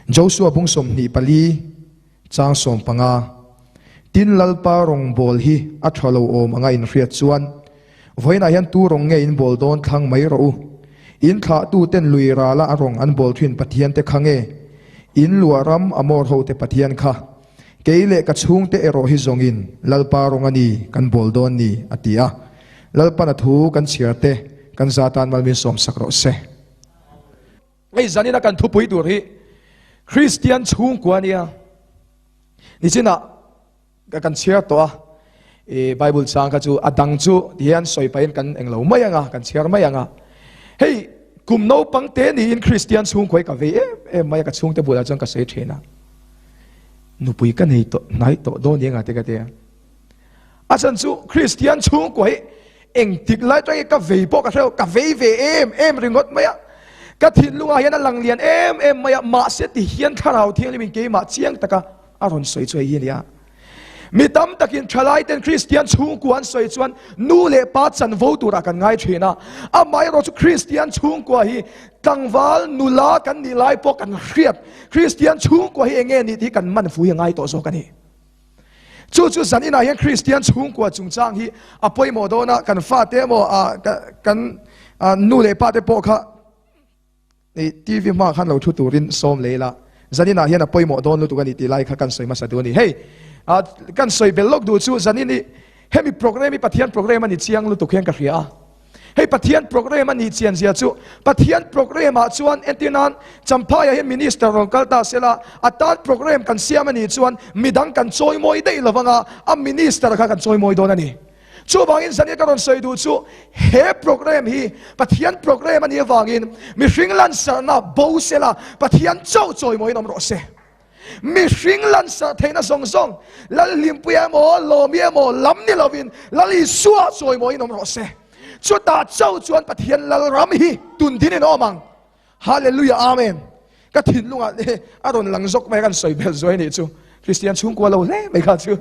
Josua bung 24 chang 15. Tin Lalpa rawngbawl hi a tha lo awm anga in hriat chuan vawiinah hian tu rawng nge in bawl dawn thlang mai rawh u. In thlahtu ten lui rala a rawng an bawl thin Pathian te kha nge? In luah ram Amor ho te Pathian kha? Kei leh ka chhungte erawh hi zawngin Lalpa rawng a ni kan bawl dawn ni, a ti a. Lalpan a thu kan chhiar te kan za tan malmin sawmsak rawh se. Hei zanina kan thupui tur hi Kristian chhungkua nia. Nichinah ka kan chhiar tawh a, i Bible chang kha chu a dang chu ti hian sawi pahin kan englo mai anga, kan chhiar mai anga. Hei kum naupang te niin Kristian chhungkua hi ka vei em em mai a, ka chhungte bulah chuan ka sawi thin a. Nupui ka nei tawh hnai tawh dawn ni anga te ka ti a. A chhan chu Kristian chhungkua hi Engtik lai tangin ka vei pawh ka hre lo, ka vei ve em em ringawt mai a. Ka thinlungah hian a lang lian em em mai a, mahse ti hian Thlarau Thianghlimin keimah chiang taka a rawn sawi chu hei hi a ni a. Mi tam takin thalai ten Kristian chhungkua an sawi chuan nu leh pa chanvo turah kan ngai thin a, amaherawh chu Kristian chhungkua hi tlangval nula kan nih lai pawh kan hriat, Kristian chhungkua hi enge nih tih hi kan man fu hi a ngai tawh zawk a ni. Chu chu zan inah hian Kristian chhungkua chungchang hi a pawimawh dawn a, kan fate emaw kan nu leh pate pawh kha TV hmaah khan lo thu turin sawm leh ila, zan inah hian a pawimawh dawn lutuk a ni tih lai kha kan sawi hmasa duh a ni. Hei, kan sawi bel lawk duh chu zan in hi hemi program hi Pathian program a ni chiang lutuk hian ka hria a. Hei Pathian program a nih chian zia chu Pathian program ah chuan entir nan Champhai ah hian minister rawn kal ta sela a tan program kan siam a nih chuan midang kan chawimawi daih lo vanga a minister kha kan chawimawi dawn a ni. Chuvangin zania ka rawn sawi duh chu he program hi Pathian program a nih avangin mihring lansarhna bo sela Pathian chauh chawimawiin awm rawh se. Mihring lansarh theihna zawng zawng Lalhlimpuia emaw, Lawmi emaw lam ni lovin Lal Isua chawimawiin awm rawh se. Chutah chauh chuan Pathian Lalram hi tundinin a awm ang. Hallelujah Amen. Ka thinlungah a rawn lang zawk mai a kan sawi belh zuai nih chu. Kristian chhungkua lo hle mai kha chu.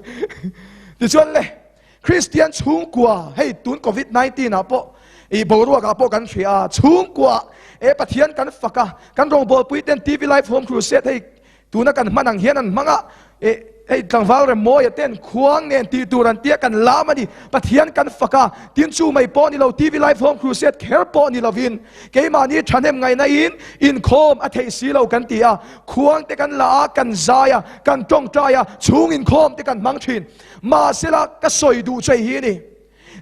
Tichuan le Kristian chhungkua hei tun Covid 19 ah pawh i boruak ah pawh kan hria a, chhungkua e Pathian kan fak a, kan rawngbawlpui ten TV Live Home Crusade hei tuna kan hman ang hian an hmang a, e hei tlangval Remmawia ten khuang nen tih tur an tia kan lam a ni, Pathian kan fak a, tin chu mai pawh ni lo TV Live Home Crusade kher pawh ni lovin keimahni thahnem ngaihna in inkhawm a theih si lo kan ti a, khuang te kan la a, kan zai a, kan tawngtai a, chhung inkhawm te kan hmang thin. Mahsela ka sawi duh che hi ni.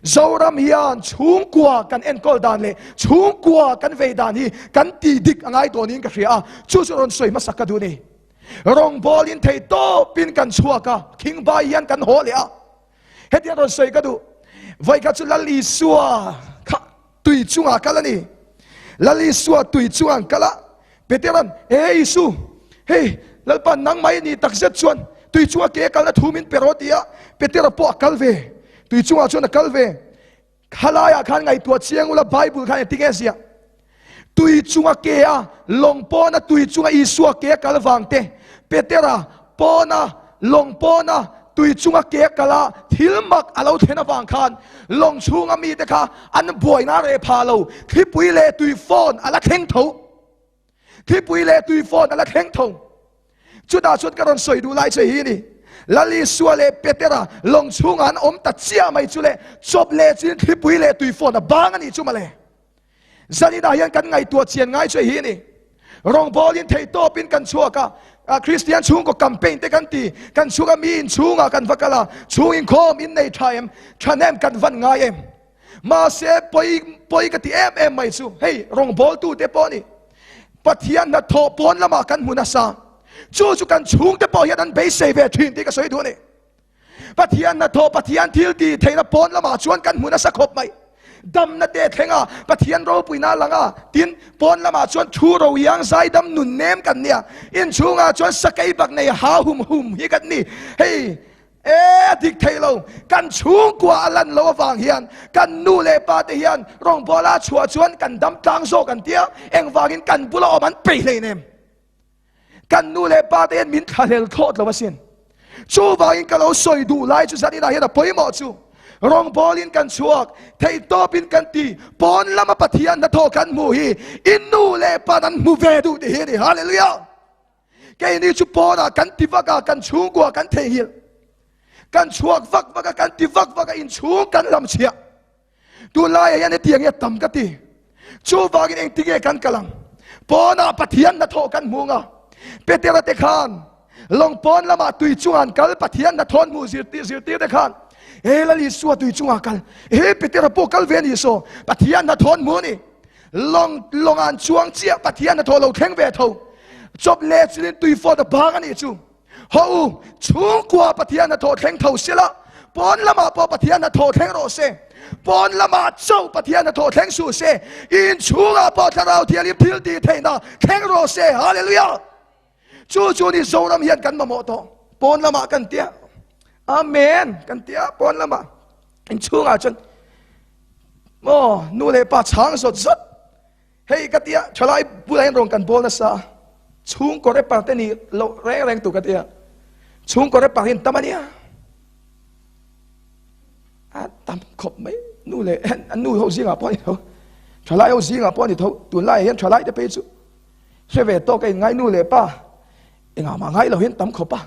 Zoram hian chhungkua kan enkawl dan leh chhungkua kan vei dan hi kan tih dik a ngai dawn in ka hria a, chu chu rawn sawi hmasak ka duh ni. Rawngbawlin thei tawpin kan chhuak a, khingbai hian kan haw leh a. Hetiang rawn sawi ka duh. Vawikhat chu Lal Isua kha tui chungah kal a ni. Lal Isua tui chungah an kal a, Petera'n, Ee Isu, hei Lalpa nangmah i nih takzet chuan tui chunga ke a kalna thu min pe rawh ti a, Petera pawh a kal ve. Tui chungah chuan a kal ve. Khalaiah khan ngaihtuah chiang ula Bible khan engtin nge ziah? Tui chunga ke a lawng pawna tui chunga Isua ke a kal vang te, Petera pawna lawng pawna tui chunga ke a kal a thil mak a lo thlen avang khan lawng chhunga mite kha an buaina reh phah lo, thlipui leh tui fawn a la thleng tho. Thlipui leh tui fawn a la thleng tho. Chutah chuan ka rawn sawi duh lai che hi ni. Lal Isua leh Petera lawng chhungah an awm ta chiah mai chu le, chawp leh chin thlipui leh tui fawn a bang a nih chu mawle. Zaninah hian kan ngaihtuah chian ngai che hi ni. Rawngbawlin theihtawpin kan chhuak a, Kristian chhungkaw campaign te kan ti, kan chhunga mi inchhungah kan va kal a, chhung inkhawm in nei tha em, thahnem kan van ngai em. Mahse pawi pawi ka ti em em mai chu hei rawngbawltu te pawh ni. Pathian hnathawh pawn lamah kan hmu nasa. Chu chu kan chhungte pawh hian an beisei ve thin tih ka sawi duh a ni. Pathian hnathawh, Pathian thil tih theihna pawn lamah chuan kan hmu nasa khawp mai. Damna te thleng a, Pathian ropuina a lang a, tin pawn lamah chuan thu ro iang zaidam nun nem kan nia, inchhungah chuan sakei bak nei ha hum hum hi kan ni. Hei e a dik thei lo, kan chhungkua a lan lo avang hian kan nu leh pa te hian rawngbawla chhuah chuan kan dam tlang zawk an tia, engvangin kan bula awm an peih hleinem. Kan nu leh pa te hian min thlahlel thlawt lo asin. Chuvangin ka lo sawi duh lai chu zaninah hian a pawimawh chu rawngbawlin kan chhuak, theihtawpin kan ti, pawn lama Pathian hnathawh kan hmuh hi i nu leh pa'n an hmu ve duh ti hi a ni. Hallelujah! Keini chu pawnah kan ti vak a, kan chhungkua kan theihnghilh. Kan chhuak vak vak a, kan ti vak vak a, inchhung kan hlamchhiah. Tunlaiah hian hetiang hi a tam ka ti. Chuvangin engtinge kan kal ang? Pawnah Pathian hnathawh kan hmu ang a. Petera te khan lawng pawn lamah tui chungah an kal, Pathian hnathawh an hmuh zirtir zirtir te khan he Lal Isua tui chungah kal. He Petera pawh kal ve a ni saw. Pathian hnathawh an hmu a ni. Lawng lawngah an chuang chiah Pathian hnathawh lo thleng ve tho. Chawp leh chilin tui fawt a bang a nih chu. Haw u, chhungkua Pathian hnathawh thleng tho sila, pawn lamah pawh Pathian hnathawh thleng rawh se. Pawn lamah chauh Pathian hnathawh thleng suh se, inchhungah pawh Thlarau Thianghlim thil tih theihna thleng rawh se. Hallelujah! Chu chu ni Zoram hian kan mamawh tawh. Pawn lamah kan tia. Amen! Kan tia pawn lamah. Inchhungah chuan maw nu leh pa chhang zawt zawt. Hei ka tia thalai bulah hian rawn kan bawl nasa a, chhungkaw rapper te ni loh reng reng tur ka tia, chhungkaw rapper hi an tam a nia, a tam khawp mai, nu leh an nu ho zingah pawh a ni tho, thalai ho zingah pawh a ni tho, tunlaiah hian thalai te phei chu hre ve tawk a inngai nu leh pa engah mah ngai lo hian tam khawp a,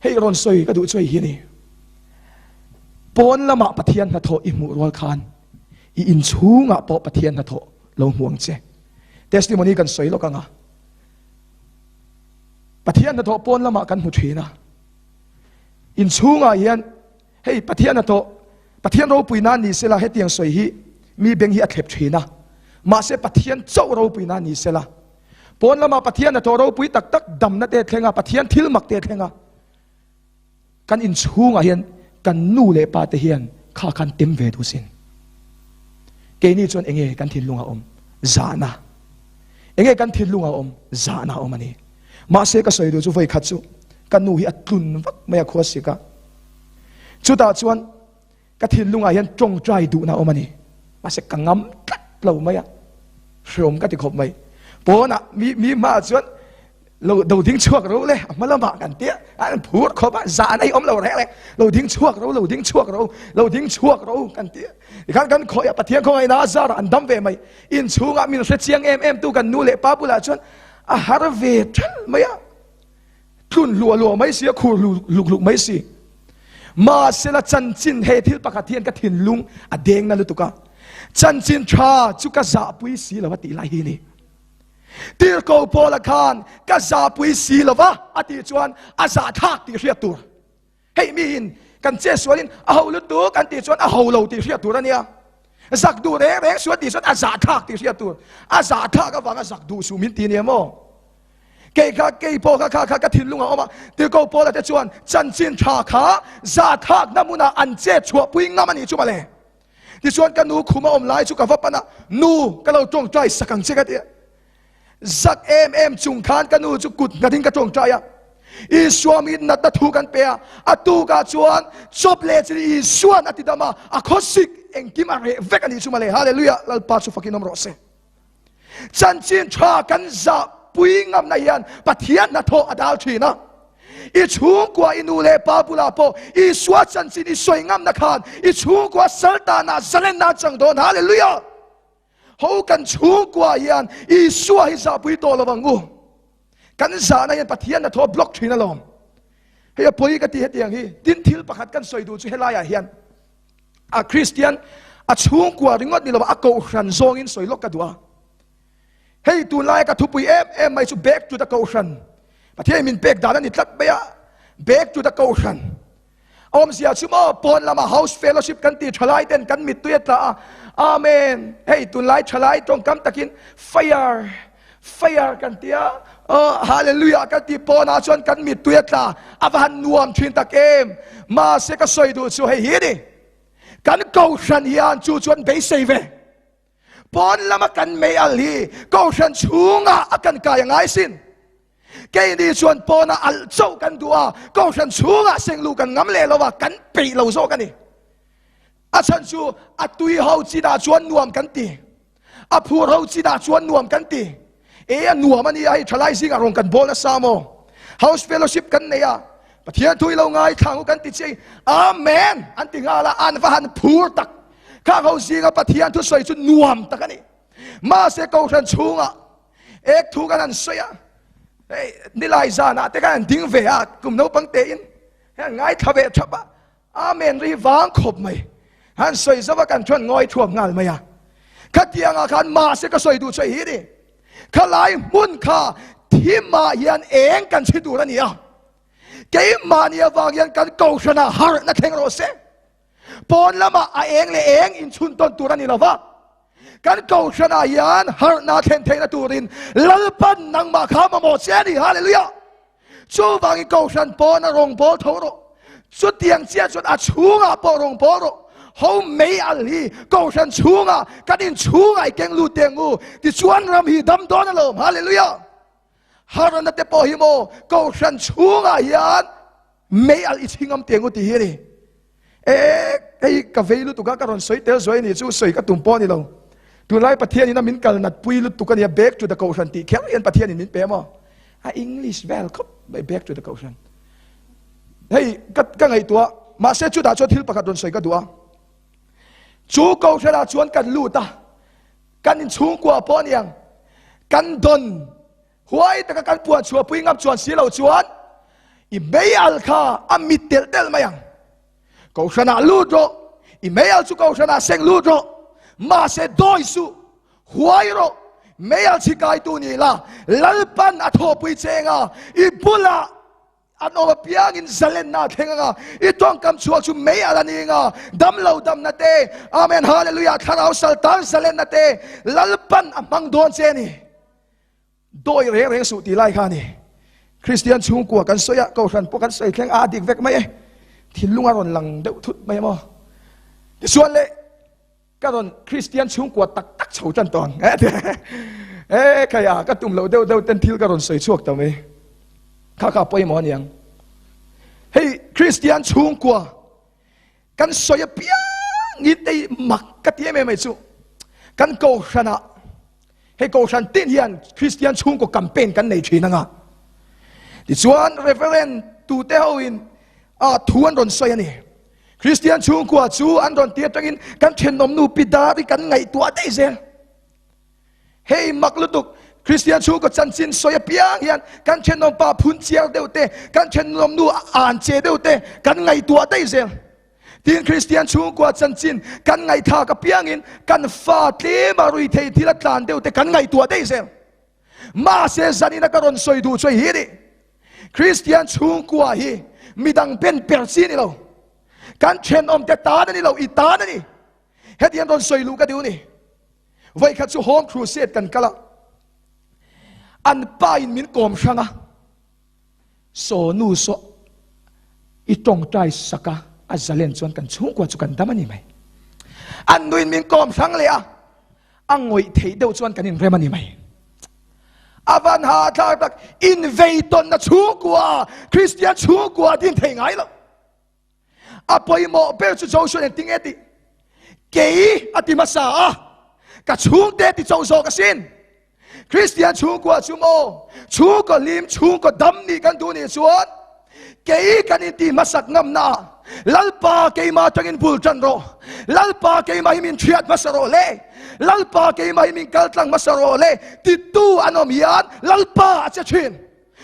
hei rawn sawi ka duh chu hei hi a ni, pawn lamah Pathian hnathawh i hmuh rual khan. I inchhungah pawh Pathian hnathawh lo hmu ang che. Testimony kan sawi lawk anga Pathian hnathawh pawn lamah kan hmu thin a. Inchhungah hian hei Pathian hnathawh Pathian ropui nan ni sela hetiang sawi hi mi beng hi a thlep thin a. Mahse Pathian chauh ropui nan ni sela. Pawn lamah Pathian hnathawh ropui tak tak damna te thleng a, Pathian thil mak te thleng a. Kan inchhungah hian kan nu leh pa te hian kha khan tem ve duh sin. Keini chuan enge kan thinlungah awm? Zahna. Enge kan thinlungah awm? Zahna awm a ni. Mahse ka sawi duh chu vawi khat chu ka nu hi a tlun vak mai a khua sik a. Chutah chuan Ka thinlungah hian tawngtai duhna a awm a ni. Mahse ka ngam tlat lo mai a, hreawm ka ti khawp mai. Pawnah mi mi hmaah chuan lo do ding chhuak ro le, a hma lamah kan tia, an phur khawp a, zah nei awm lo reng reng, lo ding chhuak ro, lo ding chhuak ro, lo ding chhuak ro kan ti. Tikhan kan khawih a, Pathian khawngaihna a zarah an dam ve mai. Inchhungah min hre chiang em em tu kan nu leh pa bulah chuan a har ve thelh mai a. Tlun hluah hluah mai si a, khur hluk hluk mai si. Mahsela chanchin he thil pakhat hian ka thinlung a deng na lutuk a, chanchin tha chu ka zahpui si lo a tih lai hi ni. Tirhko Paula khan ka zahpui si lo va a tih chuan a zahthlak tih hriat tur. Hei miin kan che sualin a ho lutuk an tih chuan a ho lo tih hriat tur a nia. Zak duh reng reng sual tih chuan a zahthlak tih hriat tur. A zahthlak avanga zak duh suh min ti nia maw? Kei kha, kei pawh kha kha kha ka thinlung a awm a, Tirhko Paula te chuan chanchin tha kha zahthlakna hmunah an chet chhuahpui ngam a nih chu mawle. Tichuan ka nu khum a awm lai chu ka va pan a, Nu, ka lo tawngtai sak ang che ka ti a. Zak em em chung khan ka nu chu kut nghatin ka tawngtai a. Isua mi natna thu kan pe a, a tukah chuan chawp leh chin Isua'n a ti dam a, a khawsik engkim a reh vek a nih chu mawle. Hallelujah! Lalpa chu fakin awm rawh se. Chanchin tha kan zahpui ngamna hian Pathian hnathawh a dal thin a. I chhungkua i nu leh pa bulah pawh Isua chanchin i sawi ngamna khan i chhungkua saltanah zalenna an chang dawn. Hallelujah! Ho kan chhungkua hian Isua hi zahpui tawh lo ang u. Kan zahna hian Pathian hnathawh a block thin alawm. Hei a pawi ka ti hetiang hi. Tin thil pakhat kan sawi duh chu helaiah hian A Kristian, a chhungkua ringawt ni lova a kohhran zawngin sawi lawk ka duh a. Hei tunlaia ka thupui em em mai chu back to the kohhran. Pathian min pek dan a ni tlat mai a, back to the kohhran. Awmzia chu maw pawn lama house fellowship kan ti thalai ten kan mittui a tla a. Amen. Hei tunlai thalai tawngkam takin fire Fire kan ti a, oh hallelujah kan ti pawnah chuan kan mittui a tla, a va han nuam thin tak em. Mahse ka sawi duh chu hei hi a ni, kan kohhran hian chu chuan beisei ve. Pawn lama kan mei al hi kohhran chhungah a kan kai a ngai sin. Keini chuan pawna alh chauh kan duh a, kohhran chhungah senglu kan ngam leh lo a, kan peih lo zawk a ni. A chhan chu a tui ho chinah chuan nuam kan ti. A phur ho chinah chuan nuam kan ti. E a nuam a nia hei thalai zingah rawn kan bawl nasa maw? House fellowship kan nei a, Pathian thu i lo ngaithla ang u kan ti che i, Amen an ti nghal a, an va han phur tak. Khang ho zinga Pathian thu sawi chu nuam tak a ni. Mahse Kohhran chhungah ek thu kan han sawi a. Hei nilai zanah te khan an ding ve a, kum naupang tein hei an ngaithla ve thap a, Amen ri vang khawp mai. Han sawi zauh a kan chuan ngawi thuak nghal mai a. Khatiangah khan mahse ka sawi duh chu hi ni. Khalai hmun kha thimah hian eng kan chhi tur a ni a. Keimahni avang hian kan kohhranah harhna thleng rawh se. Pawn lamah a eng leh eng inchhun tawn tur a ni lo va. Kan kohhranah hian harhna thlen theihna turin Lalpan nangmah kha mamawh che a ni. Hallelujah! Chuvangin kohhran pawn a rawn bawl tho rawh. Chutiang chiah chuan a chhungah pawh rawn bawl rawh. Ho mei al hi kohhran chhungah kan inchhungah i keng lut teh ang u. Tichuan ram hi dam dawn alawm. Hallelujah! Harana te pawh hi maw kohhran chhungah hian mei al i chhing am teh ang u tih hi a ni. E, hei ka vei lutuk a, ka rawn sawi tel zuai a ni chu sawi ka tum pawh a ni lo. Tunlai Pathianin a min kal nat pui lutuk a nia, back to the kohhran tih kher hian Pathianin min pe maw? A English vel khawp mai back to the kohhran. Hei ka ka ngaihtuah, mahse chutah chuan thil pakhat rawn sawi ka duh a. Chu kohhranah chuan kan lut a, kan inchhungkua pawh a niang, kan dawn Huai taka kan puan chhuahpui ngam chuan si lo chuan i mei al kha a mit telh telh mai ang. Kohhranah lut rawh, i mei al chu kohhranah seng lut rawh, mahse dawi suh, huai rawh, mei al chhi kaitu ni la, Lalpan a thawhpui che anga i bulah An awm apiangin zalenna a thleng anga, i tawngkam chhuak chu mei al a ni anga, damlo damna te, Amen Hallelujah, thlarau sal tan zalenna te Lalpan a hmang dawn che a ni. Dawi reng reng suh tih lai kha a ni. Kristian chhungkua kan sawi a, Kohhran pawh kan sawi thleng a, a dik vek mai e. Thinlung a rawn lang deuh thut mai maw? Tichuan le, ka rawn Kristian chhungkua tak tak chho tan tawh ang. E khaia, ka tum loh deuh deuh ten thil ka rawn sawi chhuak ta mai. Kha kha pawimawh a niang. Hei Kristian chhungkua Kan sawi apiangin hei mak ka ti em em mai chu kan kohhranah hei kohhran tin hian Kristian chhungkaw campaign kan nei thin anga tichuan Reverend tute ho in a thu an rawn sawi a ni Kristian chhungkua chu an rawn ti atangin kan thenawmnu pi dar hi kan ngaihtuah daih zel. Hei mak lutuk, Kristian chhungkaw chanchin sawi apiang hian kan thenawm pa phun chiar deuh te, kan thenawm nu an che deuh te kan ngaihtuah daih zel. Tin, Kristian chhungkua chanchin kan ngaihthlak apiangin kan fa tlema rui thei thil a tlan deuh te kan ngaihtuah daih zel. Mahse zanina ka rawn sawi duh chu hei hi a ni, Kristian chhungkua hi midang ben per chi a ni lo. Kan thenawm te tan a ni lo, i tan a ni. Hetiang rawn sawi luh ka duh a ni. Vawikhat chu Home Crusade kan kal a, an pa in min kawm hrang a, saw nu saw i tawngtai sak a, a zalen chuan kan chhungkua chu kan dam a ni mai. An nu in min kawm hrang leh a, a ngawih theih deuh chuan kan inrem a ni mai. A van ha thlak tak, invei tawnna chhungkua, Kristian chhungkua din thei ngai lo. A pawimawh ber chu Joshua nen tinge tih kei a ti hmasa a, ka chhungte ti chauh zawk asin. Kristian chhungkua chu maw chhungkaw hlim chhungkaw dam nih kan duh nih chuan kei kan inti hmasak ngamna ah Lalpa keimah atangin bul tan rawh, Lalpa keimah hi min thiat hmasa rawh le, Lalpa keimah hi min kal tlang hmasa rawh le titu an awm hian Lalpa a che thin.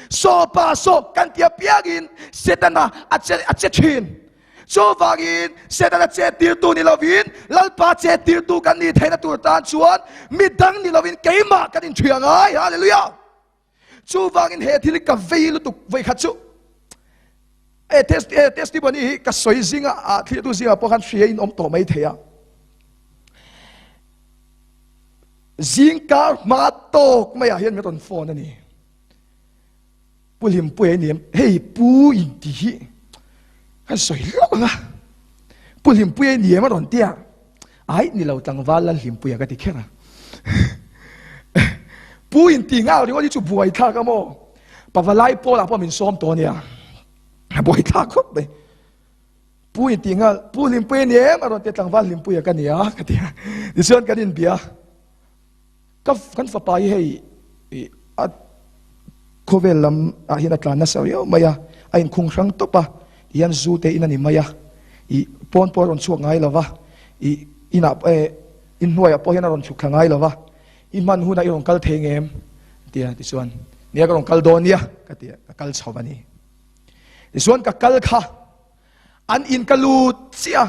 Saw pa saw kan ti apiangin Setana a che a che thin. Chuvangin Setana che tirtu ni lovin Lalpa che tirtu kan nih theihna tur tan chuan midang ni lovin keimah kan inthiah ngai. Hallelujah! Chuvangin he thil hi ka vei lutuk vawikhat chu. E test e testimony hi ka sawi zinga a thliahtu zingah pawh khan hria in awm tawh mai thei a. Zingkar hma tawk maiah hian min rawn phone a ni. Pu Hlimpuia i ni em? Hei Pu inti hi kan sawi hlauh ang a. Pu Hlimpuia i ni em a rawn ti a. Ai ni lo tlangval Lal Hlimpuia ka ti kher a. Pu inti nghal ringawt hi chu buai thlak a maw? Pavalai pawlah pawh min sawm tawh a nia. A buai thlak khawp mai. Pu inti nghal, Pu Hlimpuia i ni em? A rawn ti a, tlangval Hlimpuia ka ni a ka ti a. Tichuan kan inbia. Ka kan fapa hi hei a khawvel lam ah hian a tlan nasa riau mai a, a inkhung hrang tawp a, tihian zu te in a ni mai a, ih pawn pawh a rawn chhuak ngai lo va, ih inah eh inhnuaiah pawh hian a rawn chhuk thla ngai lo va, i hman hunah i rawn kal thei ngem? Tia tichuan. Nia ka rawn kal dawn nia ka ti a, ka kal chho a ni. Tichuan ka kal kha an in ka lut chiah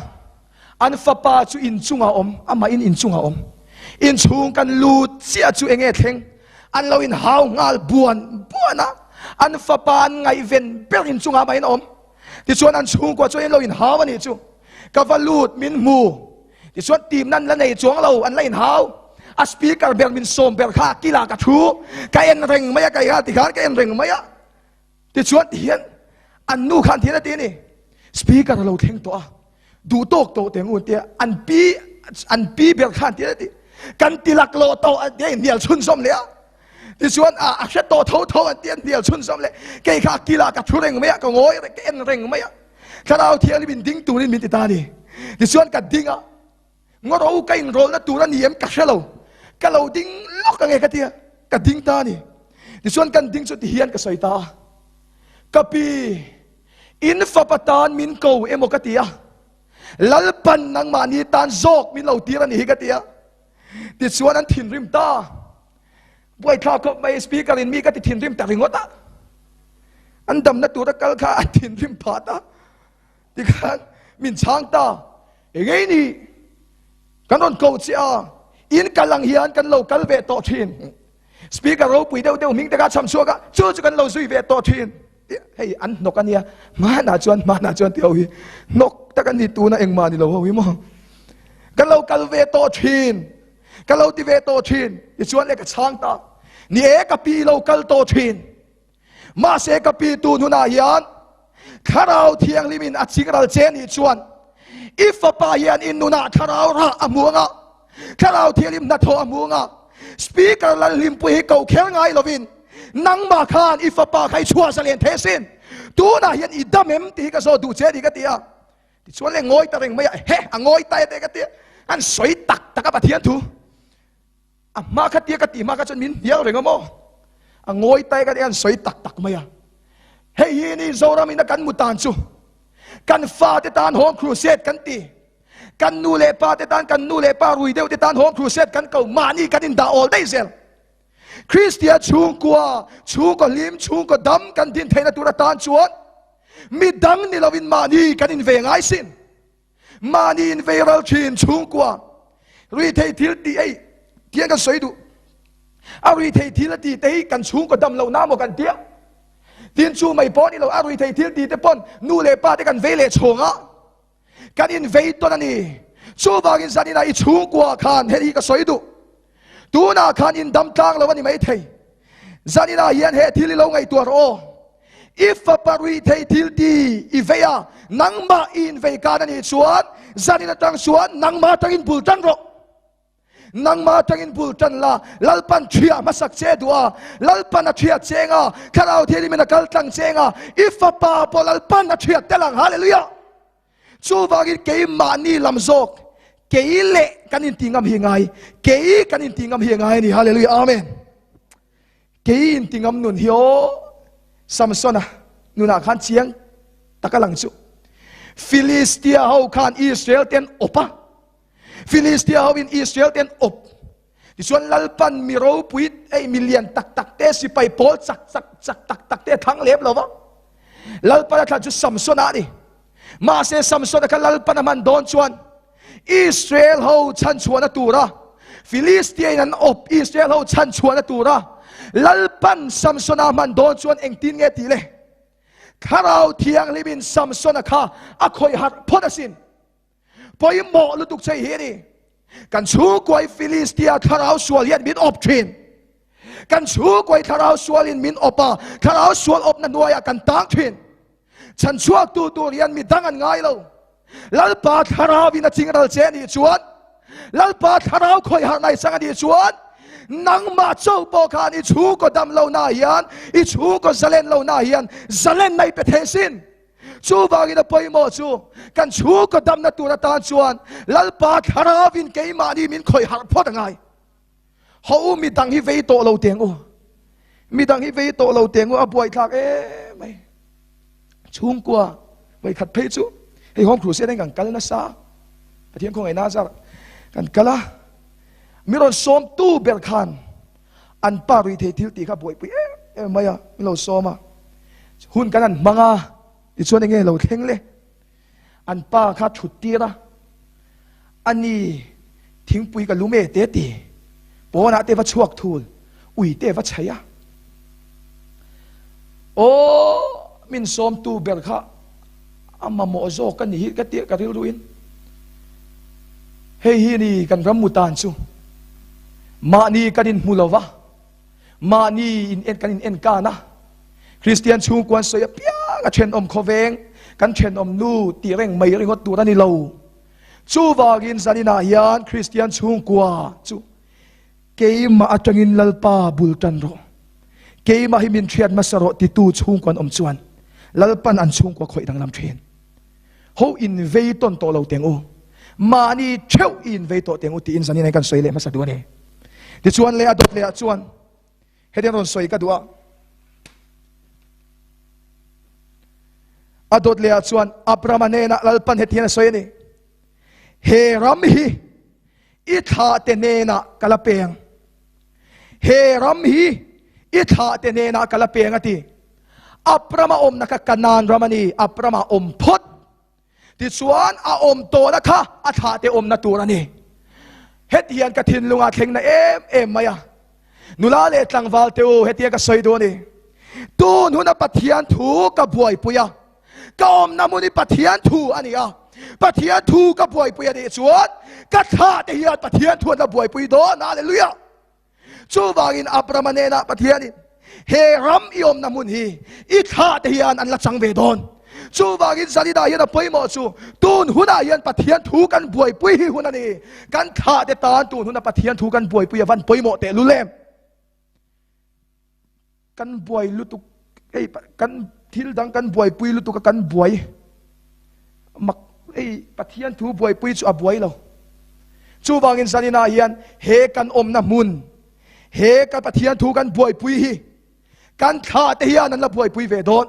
a, an fapa chu inchungah a awm, amah in inchungah a awm. Inchhung kan lut chiah chu enge thleng? An lo inhau nghal buan buan a, an fapa an ngaihven ber inchungah amah in a awm. Tichuan an chhungkua chuan in lo inhau a nih chu. Ka va lut min hmu. Tichuan team nan la nei chuang lo, an la inhau. A speaker ber min sawm ber kha kila ka thu, ka en reng mai a, ka iha tikhan ka en reng mai a. Tichuan tihian an nu khan tihian a ti a ni, speaker a lo thleng tawh a, duh tawk tawh teh ngun tia an pi an pi ber khan tihian a ti, kan ti laklawh tawh an tia inhnial chhunzawm leh a. Tichuan a a hre tawh tho tho an tia inhnial chhunzawm leh, kei kha kila ka thu reng mai a, ka ngawi reng, ka en reng mai a. Thlarau Thianghlim in ding turin min ti ta a ni. Tichuan ka ding a, Ngawro ka inrawlna tur a ni em ka hre lo, ka lo ding lawk ange ka ti a, ka ding ta a ni. Tichuan kan ding chu tihian ka sawi ta a, Ka pi, in fapa tan min ko emaw ka ti a, Lalpan nangmahni tan zawk min lo tir a ni hi ka ti a. Tichuan an thinrim ta. Buaithlak khawp mai, speaker in mi ka ti thinrim ta ringawt a. An damna tura kal kha an thinrim phah ta. Tikhan min chhang ta, engei ni kan rawn ko che a, in kal ang hian kan lo kal ve tawh thin. Speaker ropui deuh deuh hming te kha cham chhuak a, chu chu kan lo zui ve tawh thin. Hei an hnawk a nia, hmanah chuan hmanah chuan tih ho hi hnawk tak a ni tuna engmah ni lo ho hi maw. Kan lo kal ve tawh thin. Ka lo ti ve tawh thin. Tichuan le ka chhang ta. Ni e ka pi lo kal tawh thin. Mahse ka pi tun hunah hian Thlarau Thianghlimin a chingral che nih chuan i fapa hian i nunah Thlarau rah a hmu anga, Thlarau Thianghlim hnathawh a hmu anga, Speaker Lalhlimpui hi ko kher ngai lovin nangmah khan i fapa kha i chhuah zalen thei asin. Tunah hian i dam em tih hi ka zawt duh che a ni ka ti a. Tichuan le ngawi ta reng mai a, he a ngawi ta e te ka ti a, an sawi tak tak a Pathian thu. A hma kha tia ka tih hma kha chuan min hnial reng a maw? A ngawi ta e ka ti a, an sawi tak tak mai a. Hei hi ni Zoram ina kan mu tan chu kan fate tan Home Crusade kan ti. Kan nu leh pa te tan kan nu leh pa rui deuh te tan Home Crusade kan ko mahni kan indah awl daih zel. Kristian chhungkua, chhungkaw hlim, chhungkaw dam kan din theihna tur atan chuan mi dang ni lovin mahni kan inve ngai sin. Mahni invei ral thin chhungkua rui thei thil tih ei tiang kan sawi duh. A rui thei thil a ti te hi kan chhungkaw dam loh na maw kan tia. Tin chu mai pawh ni lo, a rui thei thil ti te pawn nu leh pa te kan vei leh chhawng a. Kan invei tawn a ni. Chuvangin zaninah i chhungkua khan hei hi ka sawi duh. Tunah khan in dam tlang lo a ni maithei. Zaninah hian he thil i lo ngaihtuah rawh aw. I fapa ruih thei thil ti i vei a, nangmah i invei kan a nih chuan zanin atang chuan nangmah atangin bul tan rawh. Nangmah atangin bul tan la, Lalpan thiah hmasak che duh a, Lalpan a thiah cheng a, Thlarau Thianghlimin a kal tlang cheng a, i fapa pawh Lalpan a thiah tel ang. Hallelujah! Chuvangin keimahni lam zawk, kei leh kan inti ngam hi ngai, kei kan inti ngam hi ngai a ni. Hallelujah! Amen! Kei inti ngam nun hi aw, Samsona nunah khan chiang tak a lang chu. Filistia ho khan Israel te an awp a, Filistia ho in Israel te an awp. Tichuan Lalpan mi ropui ei mi lian tak tak te sipai pawl chak chak chak tak tak te a thlang lem lo va. Lalpan a thlan chu Samsona a ni. Mahse Samsona kha Lalpan a hman dawn chuan Israel ho chhanchhuahna tura Filistia in an awp Israel ho chhanchhuahna tura Lalpan Samsona a hman dawn chuan engtin nge tih le? Thlarau Thianghlimin Samsona kha a khawih harh phawt asin. Pawimawh lutuk che hi a ni. Kan chhungkuai Filistia thlarau sual hian min awp thin. Kan chhungkuai thlarau sualin min awp a, thlarau sual awpna hnuaiah kan tang thin. Chhan chhuaktu tur hian mi dang an ngai lo. Lalpa thlarauin a chingral che a nih chuan, Lalpa thlarau khawih harh nai chang a nih chuan, nangmah chauh pawh khan i chhungkaw dam lohna hian, i chhungkaw zalen lohna hian zalen na i pe thei sin. Chuvangin a pawimawh chu kan chhungkaw damna tur atan chuan Lalpa thlarauin keimahni min khawih harh phawt a ngai. Ho u midang hi vei tawh lo teng u. Midang hi vei tawh lo teng u a buaithlak em mai. Chhungkua vawikhat phei chu hei Home Crusade in kan kal nasa. Pathian khawngaihna zar kan kal a. Mi rawn sawmtu ber khan an pa ruithei thil tih kha buaipui em. em mai a, min lo sawm a. Hun kan han hmang a, tichuan enge lo thleng le? An pa kha thut tir a, a ni thingpui ka lum e te ti, pawnah te va chhuak thul, ui te va chhaih a. Aw, min sawmtu ber kha a mamawh zawk a ni hi ka tia ka rilruin. Hei hi ni kan ram mutan chu. Mahni kan inhmu lo va, mahni in en kan in en kan a. Kristian chhungkuan sawi apiang a thenawm khawveng, kan thenawm nu tih reng mai ringawt tur a ni lo. Chuvangin zaninah hian Kristian chhungkua chu Keimah atangin Lalpa bul tan rawh. Keimah hi min hriat hmasa rawh titu chhungkua an awm chuan Lalpan an chhungkua khawih danglam thin. Ho in vei tawn tawh lo teng u. Mahni theuh i in vei tawh teng u tiin zanin kan sawi leh hmasa duh a ni. Tichuan leh a dawt leh ah chuan hetiang rawn sawi ka duh a. A dawt leh ah chuan Abrahama hnenah Lalpan hetiang a sawi a ni. He ram hi I thlahte hnenah ka la peng. He ram hi i thlahte hnenah ka la peng a ti. Abrama awmna kha Kanaan ram a ni, Abrama awm phawt. Tichuan a awm tawhna kha a thlahte awmna tur a ni. Heti hian ka thinlungah thlengna em em mai a. Nula leh tlangval te u, hetia ka sawi duh a ni. Tun huna Pathian thu ka buaipui a. Ka awmna hmun hi Pathian thu a ni a, Pathian thu ka buaipui a nih chuan ka thlah te hian Pathian thu an la buaipui dawn. Hallelujah! Chuvangin Abrahama hnenah Pathianin he ram i awmna hmun hi i thlah te hian an la chang ve dawn. Chuvangin Zanina hian a pawimawh chu tun hunah hian Pathian thu kan buaipui hi hun a ni. Kan thlah te tan tun huna Pathian thu kan buaipui a van pawimawh tehlul em? Kan buai lutuk hei kan thil dang kan buaipui lutuk a kan buai mak hei Pathian thu buaipui chu a buai lo. Chuvangin zaninah hian he kan awmna hmun he kan Pathian thu kan buaipui hi kan thla te hian an la buaipui ve dawn.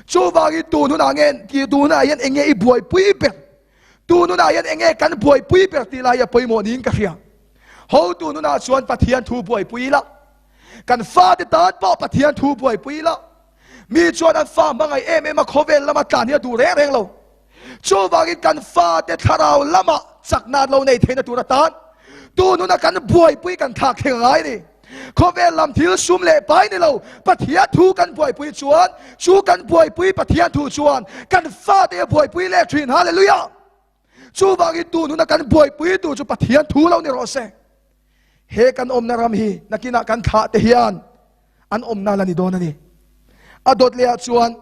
Chuvangin tun hunah nge tun hunah hian enge i buaipui ber tun hunah hian enge kan buaipui ber tih lai hi a pawimawh niin ka hria. Hotu nunah chuan Pathian thu buaipui ila. Kan fate tan pawh Pathian thu buaipui ila, mi chuan an fa hmangaih em em a khawvel lama tlan hi a duh reng reng lo. Chuvangin kan fate thlarau lama chakna an lo nei theihna tur atan tun huna kan buaipui kan thlak thleng a ngai a ni. Khawvel lam thil sum leh pai ni lo, Pathian thu kan buaipui chuan chu kan buaipui Pathian thu chuan kan fate a buaipui leh thin. Hallelujah! Chuvangin tun huna kan buaipui tur chu Pathian thu lo ni rawh se. He kan awmna ram hi nakinah kan thlah te hian an awmna la ni dawn a ni. A dawt leh ah chuan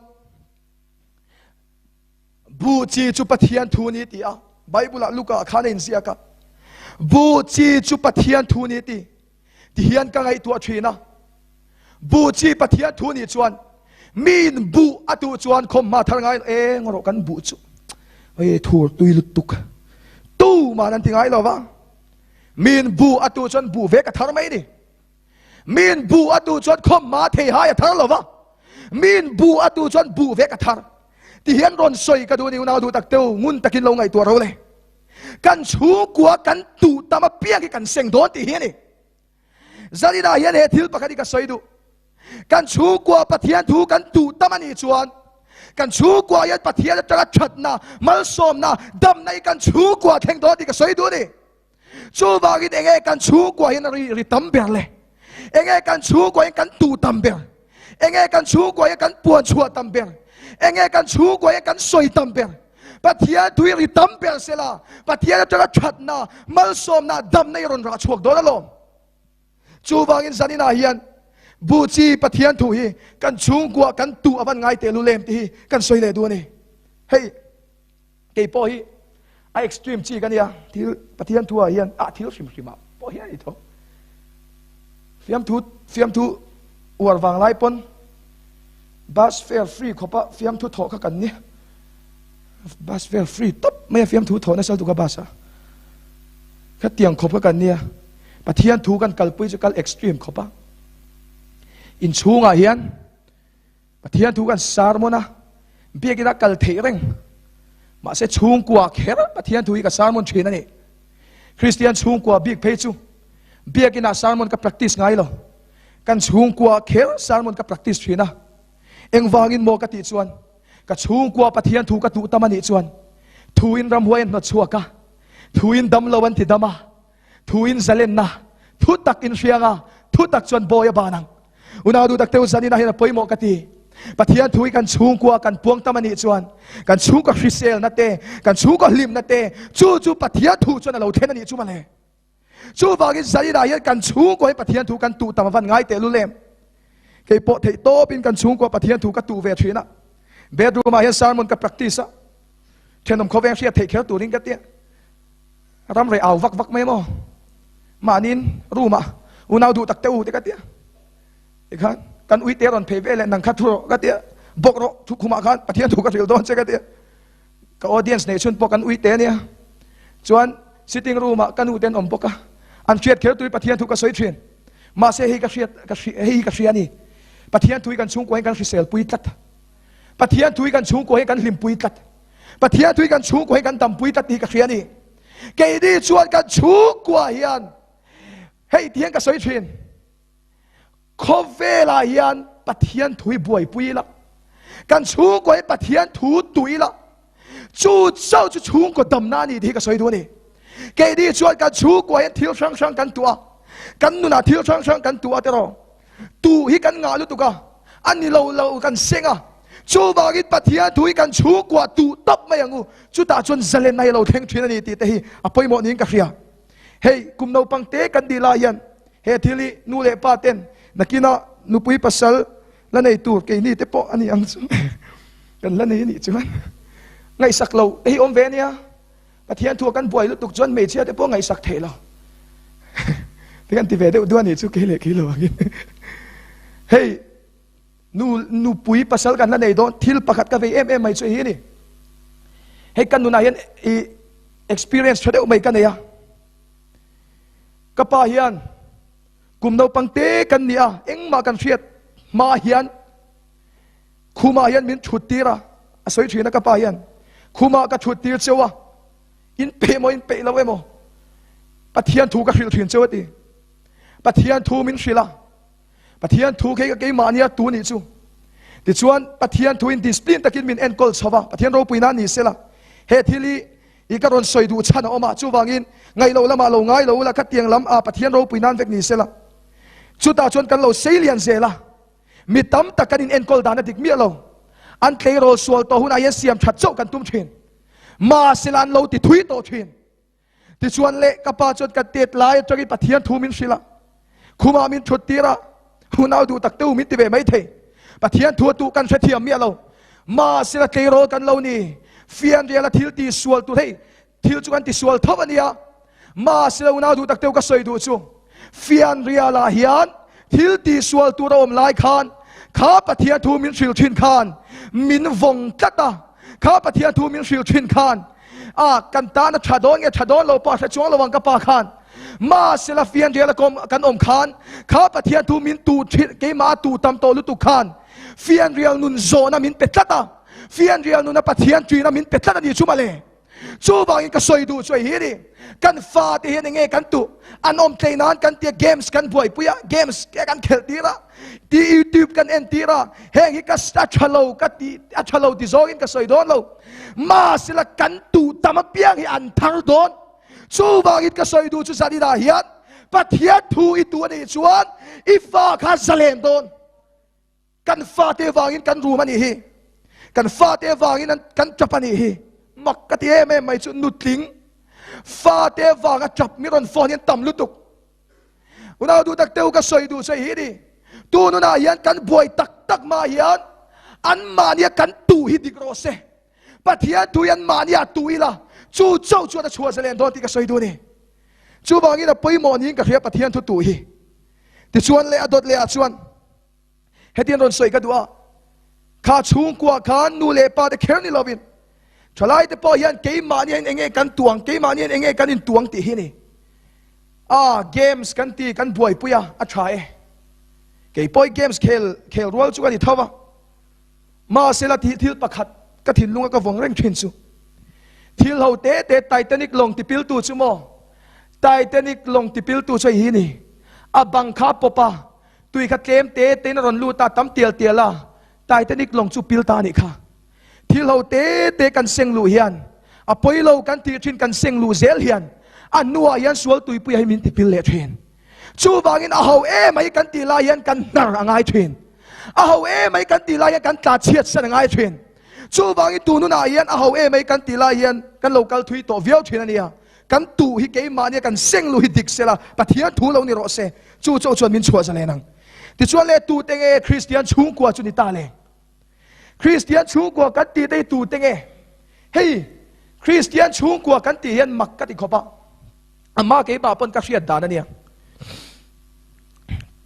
bu chi chu Pathian thu ni ti a Bible ah Luka ah khan a inziak a. Bu chi chu Pathian thu ni ti ti hian ka ngaihtuah thin a. Bu chi Pathian thu nih chuan miin buh a tuh chuan khawmhma thar ngai lo eng rawh kan buh chu ei thur tui lutuk tu man an ti ngai lo va. Miin buh a tuh chuan buh vek a thar mai ni. Miin buh a tuh chuan khawmhma thei hai a thar lo va. Miin buh a tuh chuan buh vek a thar. Ti hian rawn sawi ka duh ni unau duh tak teu ngun takin lo ngaihtuah ro le. Kan chhungkua kan tuh tam apiang hi kan seng dawn tih hi a ni. Zaninah hian he thil pakhat hi ka sawi duh. Kan chhungkua Pathian thu kan tuh tam a nih chuan kan chhungkua hian Pathian atanga thatna, malsawmna, damna hi kan chhungkua thleng dawn tih ka sawi duh a ni. Chuvangin enge kan chhungkua hian ri ri tam ber le? Enge kan chhungkua hian kan tuh tam ber? Enge kan chhungkua hian kan puan chhuah tam ber? Enge kan chhungkua hian kan sawi tam ber? Pathian thu hi ri tam ber sela, Pathian atanga thatna, malsawmna, damna hi rawn rah chhuak dawn alawm. Chuvangin zaninah hian bu chi Pathian thu hi kan chhungkua kan tuh avan ngai teh lu lem tih hi kan sawi leh duh a ni. Hei kei pawh hi a extreme chi ka nia, thil Pathian thu ah hian ah thil hrim hrim ah pawh hian a ni tho. Fiamthu fiamthu uar vang lai pawn bus fare free khawpa fiamthu thawh kha kan ni. Bus fare free tawp mai a fiamthu thawh nasa lutuk a bus ah. Khatiang khawp kha kan nia. Pathian thu kan kalpui chu kal extreme khawp a. Inchhungah hian Pathian thu kan sermon a, biakin a kal theih reng. Mahse chhungkua kher Pathian thu hi ka sermon thin a ni. Kristian chhungkua bik phei chu biakin ah sermon ka practice ngai lo. Kan chhungkua kher sermon ka practice thin a. Engvangin maw ka tih chuan ka chhungkua Pathian thu ka tuh tam a nih chuan thuin ramhuai an hnawt chhuak a, thuin damlo an ti dam a, thuin zalenna thu tak in hriang a, thu tak chuan bawi a ban ang. Unau duh tak teu zanin ah hian a pawimawh ka ti. Pathian thu hi kan chhungkua kan puang tam a nih chuan kan chhungkaw hriselna te, kan chhungkaw hlimna te, chu chu Pathian thu chuan a lo thlen a nih chu mawle. Chuvangin zaninah hian kan chhungkua hi Pathian thu kan tuh tam a van ngai teh lul em? Kei pawh theih tawpin kan chhungkua Pathian thu ka tuh ve thin a. Bedroom ah hian sermon ka practice a. Thenawm khawveng hriat theih kher turin ka tia. Ram rei au vak vak mai maw? Mahniin room ah unau duh tak teh u te ka tia. Tikhan kan ui te rawn phei ve leh nang kha thu rawh ka tia. Bawk rawh thu khumah khan Pathian thu ka hril dawn che ka tia. Ka audience nei chhun pawh kan ui te ania. Chuan sitting room ah ka nu ten awm bawk a. An hriat kher tui Pathian thu ka sawi thin. Mahse hei ka hriat ka hei hi ka hria ani. Pathian thu hi kan chhungkua hian kan hrisel pui tlat. Pathian thu hi kan chhungkua hian kan hlim pui tlat. Pathian thu hi kan chhungkua hian kan dam pui tlat tih hi ka hria ani. Keini chuan kan chhungkua hian hei ti hian ka sawi thin. Khawvelah hian Pathian thu hi buaipui ila, kan chhungkaw hi Pathian thu tuh ila, chu chauh chu chhungkaw damna a ni tih hi ka sawi duh a ni. Keini chuan kan chhungkua hian thil hrang hrang kan tuah a, kan nunah thil hrang hrang kan tuah a tiraw? Tuh hi kan ngah lutuk a, a ni lo lo kan seng a, chuvangin Pathian thu hi kan chhungkua tuh tawp mai ang u, chutah chuan zalenna hi a lo thleng thin a ni tih te hi a pawimawh niin ka hria. Hei kum naupang te kan dil ah hian he thil hi nu leh pa ten nakina nupui pasal la nei tur keini te pawh a ni ang chu kan la nei a nih chuan ngaihsak lo te hi awm ve ania Pathian thu a kan buai lutuk chuan hmeichhia te pawh ngaihsak theih lo te kan ti ve deuh duh a nih chu kei leh kei lo angin hei nu nupui pasal kan la nei dawn thil pakhat ka vei em em mai chu hi a ni hei kan nunah hian i experience tha deuh mai ka nei a ka pa hian kum naupang te kan ni a engmah kan hriat hma hian khumah hian min thut tir a a sawi thin a ka pa hian khumah ka thut tir cheu a in peih maw in peih lo emaw Pathian thu ka hrilh thin cheu a ti Pathian thu min hrilh a Pathian thu khi ka keimahni a tu nih chu. Tichuan, Pathian thu in discipline takin min enkawl chho va, Pathian ropuina ni sela, he thil hi i ka rawn sawi duh chhan a awm a, chuvangin ngaihloh lamah lo ngai lo ula, khatiang lam a Pathian ropui nan vek ni sela. Chutah chuan kan lo sei lian zel a, mi tam tak kan in enkawl dan a dik miah lo. An tleirawl sual tawh hunah hian siam that chauh kan tum thin. Mahsela an lo ti thui tawh thin. Tichuan le ka pa chuan ka tet lai atangin Pathian thu min hrilh a, khumah min thut tir a, hunau duh tak teu min ti ve mai thei. Pathian thu a tuh kan hrethiam miah lo. Mahsela tleirawl kan lo ni, fianriala thil ti sual tur hei thil chu kan ti sual tho a nia. Mahsela unau duh tak teu ka sawi duh chu fianrialah hian thil ti sual tur a awm lai khan kha Pathian thu min hrilh thin khan min vawng tlat a, kha Pathian thu min hrilh thin khan A, kan tan a tha dawn nge tha dawn lo pawh a hre chuang lo ang ka pa khan. Mahsela fianrial a kawm kan awm khan kha Pathian thu min tuh thin keimah a tuh tam tawh lutuk khan fianrial nun zawhna min pe tlat a, fianrial nuna Pathian ṭina min pe tlat a ni chu mawle. Chuvangin ka sawi duh chu hei hi a ni, kan fate hian enge kan tuh an awm tlei nan kan tia games kan buaipui a, games kan khelh tir a, ti youtube kan en tir a, heng hi ka a tha lo ka ti a tha lo ti zawngin ka sawi dawn lo. Mahsela kan tuh tam apiang hi an thar dawn. Chuvangin ka sawi duh chu zaninah hian Pathian thu i tuh a nih chuan i fa kha zalen dawn. Kan fate vangin kan rum a nih hi. Kan fate vangin kan tap a nih hi. Mak ka ti em em mai chu nutling fate vanga tap mi rawn phone hian tam lutuk. Unau duh tak teu ka sawi duh che hi ni. Tu nunah hian kan buai tak tak mah hian an mahnia kan tuh hi dik rawh se. Pathian thu hi an mahnia tuh ila chu chauh chuan a chhuah zalen dawn tih ka sawi duh a ni. Chuvangin a pawimawh niin ka hria Pathian thu tuh hi. Tichuan leh a dawt leh ah chuan Hetiang rawn sawi ka duh a, kha chhungkua khan nu leh pa te kher ni lovin thalai te pawh hian keimahni hian enge kan tuang, keimahni hian enge kan intuang tih hi a ni. A, games kan ti, kan buaipui a, a tha e. Kei pawh hi games khel, khel rual chu ka ni tho va. Mahsela tih thil pakhat ka thinlunga ka vawng reng thin chu thil ho te te Titanic lawng tipiltu chu maw? Titanic lawng tipiltu chu hei hi a ni. A bang kha a pawp a. Tui kha tlem te tein a rawn lut a, tam tial tial a, Titanic lawng chu pil ta a nih kha. Thil ho te te kan seng luh hian, a pawi lo kan tih thin kan seng luh zel hian, a hnuah hian sual tuipuia hi min ti pil leh thin. Chuvangin a ho emai kan tih lai hian kan hnar a ngai thin. A ho emai kan tih lai hian kan tla chhiat san a ngai thin. Chuvangin tun hunah hian a ho emai kan tih lai hian kan lo kal thui tawh viau thin a nia. Kan tuh hi keimahnia kan seng luh hi dik sela, Pathian thu lo ni rawh se, chu chauh chuan min chhuah zalen ang. Tichuan le tute nge Kristian chhungkua chu ni ta le? Kristian chhungkua kan tih te hi tute nge? Hei, Kristian chhungkua kan tih hian mak ka ti khawp a. Ama keimah pawn ka hriat dan a nia.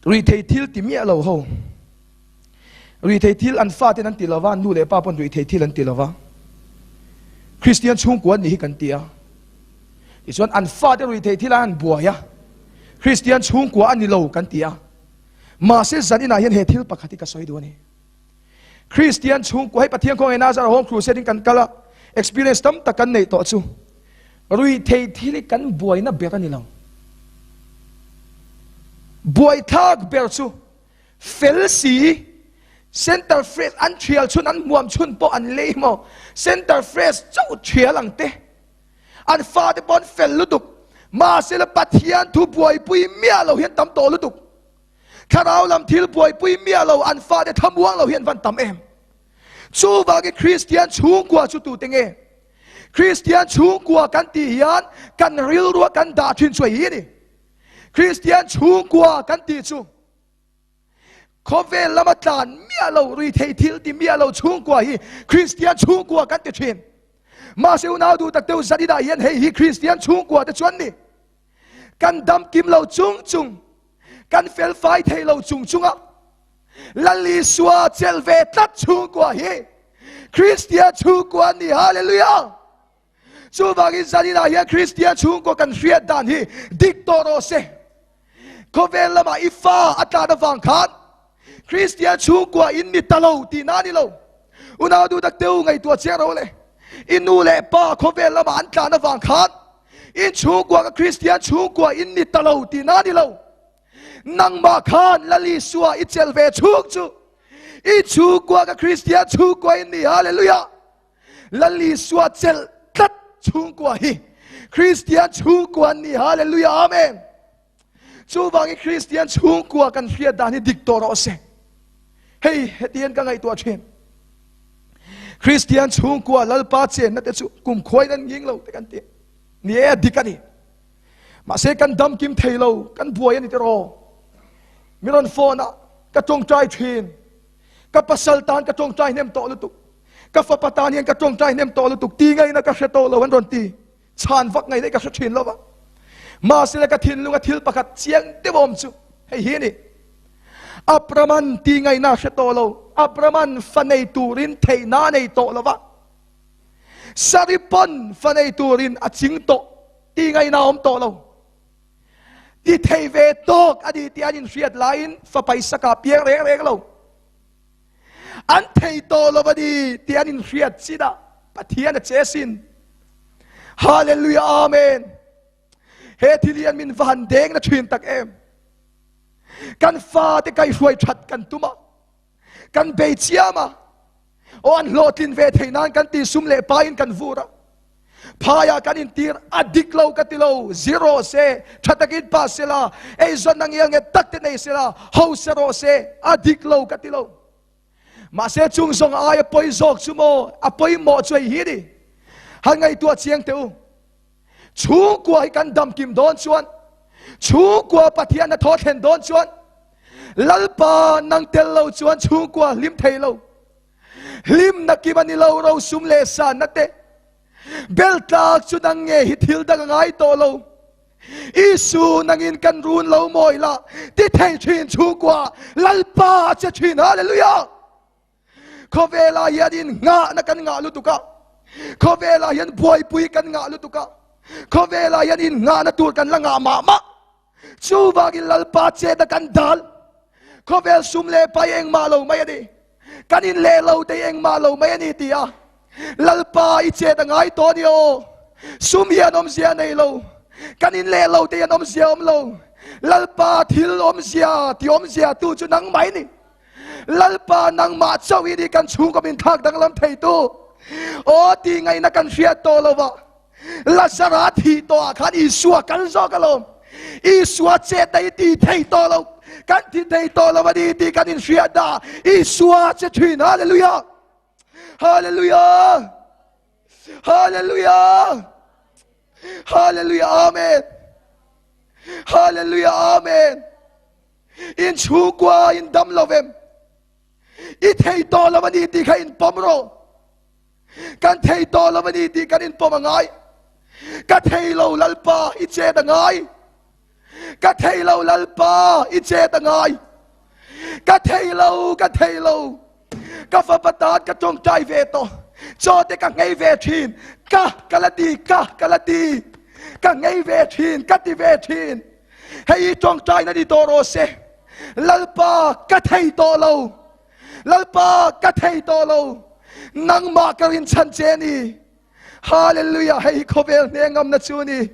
Ruithei thil ti miah lo ho. Ruithei thil an faten an ti lova, nu leh pa pawn ruithei thil an ti lova. Kristian chhungkua an nih hi kan ti a. Tichuan an fate ruithei thil an buai a. Kristian chhungkua a ni lo kan ti a. Mahse zan inah hian he thil pakhat hi ka sawi duh a ni. Kristian chhungkua hei Pathian khawngaih Nazar Home Crusade in kan kal a, experience tam tak kan neih tawh chu. Ruithei thil hi kan buaina ber a ni lo. Buaithlak ber chu fel si, center fresh an thial chhun an hmuam chhun pawh an lei maw, center fresh chauh thial ang te. An fate pawh an fel lutuk. Mahsela Pathian thu buaipui miah lo hian tam tawh lutuk. Thlarau lam thil buaipui miah lo an fate thlamuang lo hi an van tam em. Chuvangin Kristian chhungkua chu tute nge? Kristian chhungkua kan tih hian kan rilrua kan dah thin chu hei hi a ni. Kristian chhungkua kan tih chu khawvel lama tlan miah lo, ruithei thil ti miah lo chhungkua hi Kristian chhungkua kan ti thin. Mahse unau duh tak deuh zaninah hian hei hi Kristian chhungkua te chuan ni. Kan dam kim lo chung chung, kan fel fai thei lo chung chunga Lal Isua chelh ve tlat chhungkua hi Kristian chhungkua an ni. Hallelujah! Chuvangin zaninah hian Kristian chhungkua kan hriat dan hi dik tawh rawh se. Khawvel lamah i fa a tlan avang khan Kristian chhungkua in ni ta lo tih na a ni lo. Unau duh tak teu ngaihtuah chiang rawh le. I nu leh pa khawvel lamah an tlan avang khan in chhungkua ka Kristian chhungkua in ni ta lo tih na a ni lo. Nangmah khan Lal Isua i chelh ve chhung chu i chhungkua ka Kristian chhungkua in ni. Hallelujah! Lal Isua chelh tlat chhungkua hi Kristian chhungkua an ni. Hallelujah! Amen! Chuvangin Kristian chhungkua kan hriat dan hi dik tawh rawh se. Hei hetian ka ngaihtuah thin. Kristian chhungkua Lalpa chenna te chu kum khuain an nging lo te kan ti. Ni e a dik a ni. Mahse kan dam kim thei lo, kan buai a ni tiraw. Mi rawn phone a, ka tawngtai thin. Ka pasal tan ka tawngtai hnem tawh lutuk. Ka fapa tan hian ka tawngtai hnem tawh lutuk. Ti ngaihna ka hre tawh lo an rawn ti. Chhan vak ngaihna ka hre thin lo va. Mahse ka thinlung a thil pakhat chiang deuh awm chu hei hi a ni. Abraman ti ngaihna hre tawh lo. Abraman fa nei turin theihna a nei tawh lo va. Sari pawn fa nei turin a ching tawh. Ti ngaihna awm tawh lo. Ti thei ve tawk a ni tih an inhriat laiin fapa Isaka piang reng reng lo. An thei tawh lo a ni tih an inhriat chinah Pathian a che sin. Hallelujah Amen. He thil hian min va han deng na thin tak em. Kan fate kaihruai that kan tum a. Kan bei chiam a. Aw an hlawhtlin ve theih nan kan ti sum leh pain kan vur a. Phaiah kan intir a dik lo ka ti lo, zir rawh se, tha takin pa sela, eizawn ang iang nge tak te nei sela, hausa rawh se, a dik lo ka ti lo. Mahse chung zawng aia pawi zawk chu maw, a pawimawh chu hei hi ni. Han ngaihtuah chiang teh u. Chhungkua hi kan damkim dawn chuan, chhungkua Pathian a thaw thlen dawn chuan, Lalpa nang tel lo chuan chhungkua hlim thei lo. Hlimna kim a ni lo ro sum leh sanna te. Bel tlak chu nang nge hi thil dang a ngai tawh lo. Isu nangin kan run lo mawi la ti thei thin chhungkua Lalpa a che thin. Hallelujah! Khawvelah hian in nghahna kan ngah lutuk a. Khawvelah hian buaipui kan ngah lutuk a. Khawvelah hian in nghahna tur kan la ngah mah mah. Chuvangin Lalpa chetna kan dal. Khawvel sum leh pai engmah lo mai a ni. Kan in leh lo te engmah lo mai a ni ti a. Lalpa i chet a ngai tawh a ni aw. Sum hian awmzia nei lo. Kan in leh lo te hian awmzia awm lo. Lalpa thil awmzia ti awmzia tu chu nangmah i ni. Lalpa nangmah chauh i ni kan chhungkaw min thlak danglam theitu. Aw tih ngaihna kan hriat tawh lo va. Lazara thih tawh ah khan Isua kal zawk alawm. Isua chetna i ti thei tawh lo. Kan ti thei tawh lo a ni tih kan inhriat dah. Isua che thin. Hallelujah! Hallelujah! Hallelujah! Hallelujah! Amen! Hallelujah! Amen! In chhungkua in dam lo vem. I thei tawh lo a ni tih kha in pawm rawh. Kan thei tawh lo a ni tih kan in pawm a ngai. Ka thei lo Lalpa i chet a ngai. Ka thei lo Lalpa i chet a ngai. Ka thei lo, ka thei lo. Ka fapa tan ka tawngtai ve tawh. Chaw te ka nghei ve thin. Ka ka la ti, ka ka la ti. Ka nghei ve thin, ka ti ve thin. Hei i tawngtai na ni tawh rawh se. Lalpa ka thei tawh lo. Lalpa ka thei tawh lo. Nangmah ka rinchhan che a ni. Hallelujah hei hi khawvel hne ngamna chu ni.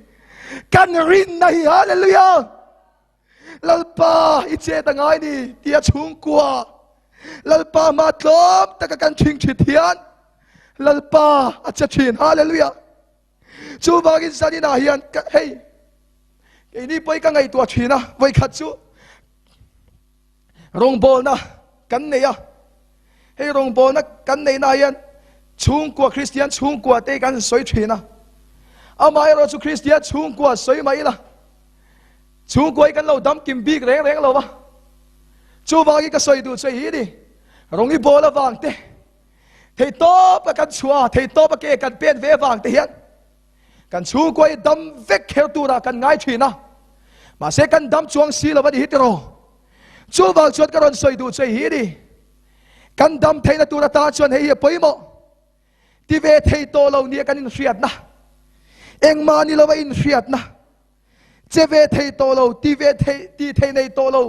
Kan rinna hi hallelujah. Lalpa i chet a ngai ni tia chhungkua Lalpa ma tlawm taka kan thing thit hian Lalpa a che thin hallelujah. Chuvangin zaninah hian hei keini pawh hi ka ngaihtuah thin a vawikhat chu rawngbawlna kan nei a hei rawngbawlna kan neihna hian chhungkua Kristian chhungkua te kan sawi thin a amaherawh chu Kristian chhungkua sawi mai ila chhungkua hi kan lo dam kim bik reng reng lo va chuvangin ka sawi duh chu hi ni rawng i bawl avang te Thei tawp a kan chhuah a, thei tawp a ke kan pen ve avang te hian kan chhungkua hi dam vek kher turah kan ngai thin a. Mahse kan dam chuang si lo a ni hi tiraw. Chuvang chuan ka rawn sawi duh che hi ni. Kan dam theihna tur atan chuan hei hi a pawimawh. Ti ve thei tawh lo nia kan inhriatna. Engmah ni lova inhriatna. Che ve thei tawh lo, ti ve thei, ti thei nei tawh lo.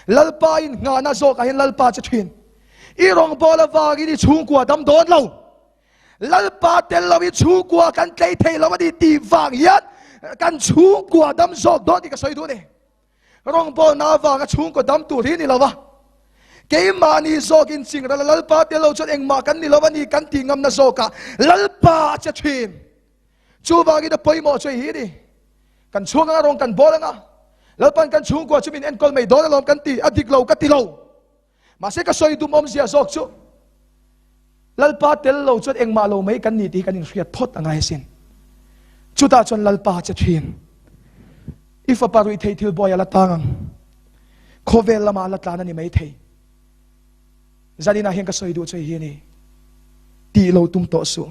Lalpa in nghahna zawkah hian Lalpa che thin. I rawngbâwl avangin i chhungkua dam dawn lo. Lalpa tel lo i chhungkua kan tlei thei lo a ni tih vang hian kan chhungkua dam zawk dawn tih ka sawi duh a ni. Rawngbâwlna avanga chhungkaw dam tur hi ni lo va, keimahni zawkin chingral a Lalpa tel lo chuan engmah kan ni lo a ni kan tih ngamna zawkah Lalpa a che thin. Chuvangin a pawimawh chu hei hi a ni, Kan chhung anga rawng kan bawl anga, Lalpan kan chhungkua chu min enkawl mai dawn alawm kan ti, a dik lo ka ti lo. Mahse ka sawi dum awmzia zawk chu Lalpa tel lo chuan engmah lo mai kan ni tih hi kan inhriat phawt a ngai asin. Chutah chuan Lalpa che thin. I fapa ruih thei thil buai a la tang ang. Khawvel lamah a la tlan a ni mai thei. Zaninah hian ka sawi duh chu hei hi a ni, Tih lo tum tawh suh.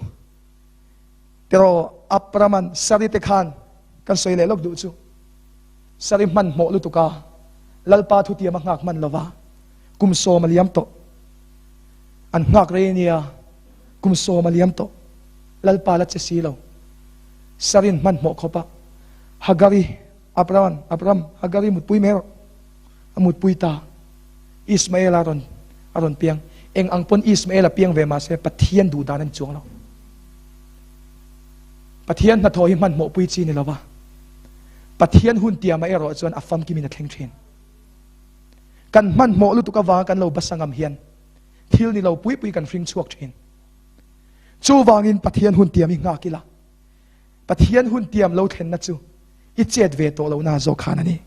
Tiraw Abraman Sari te khan kan sawi leh lawk duh chu, Sari hmanhmawh lutuk a, Lalpa thutiam a nghak hman lova, kum sawm a liam tawh. An nghak rei ania, kum sawm a liam tawh. Lalpa la che si lo. Sarin hmanhmawh khawp a, Hagari, Abraman, Abram, Hagari mutpui mai rawh. A mutpui ta. Ismaela rawn a rawn piang. Eng ang pawn Ismaela piang ve mahse Pathian duh dan a ni chuang lo. Pathian hnathawh hi hmanhmawhpui chi ni lova, Pathian hun tiamah erawh chuan a famkimin a thleng thin. Kan hmanhmawh lutuk avanga kan lo basa ngam hian thil ni lo pui pui kan hring chhuak thin. Chuvangin Pathian hun tiam hi nghak ila, Pathian hun tiam lo thlenna chu i chet ve tawh lohna zawk khan a ni.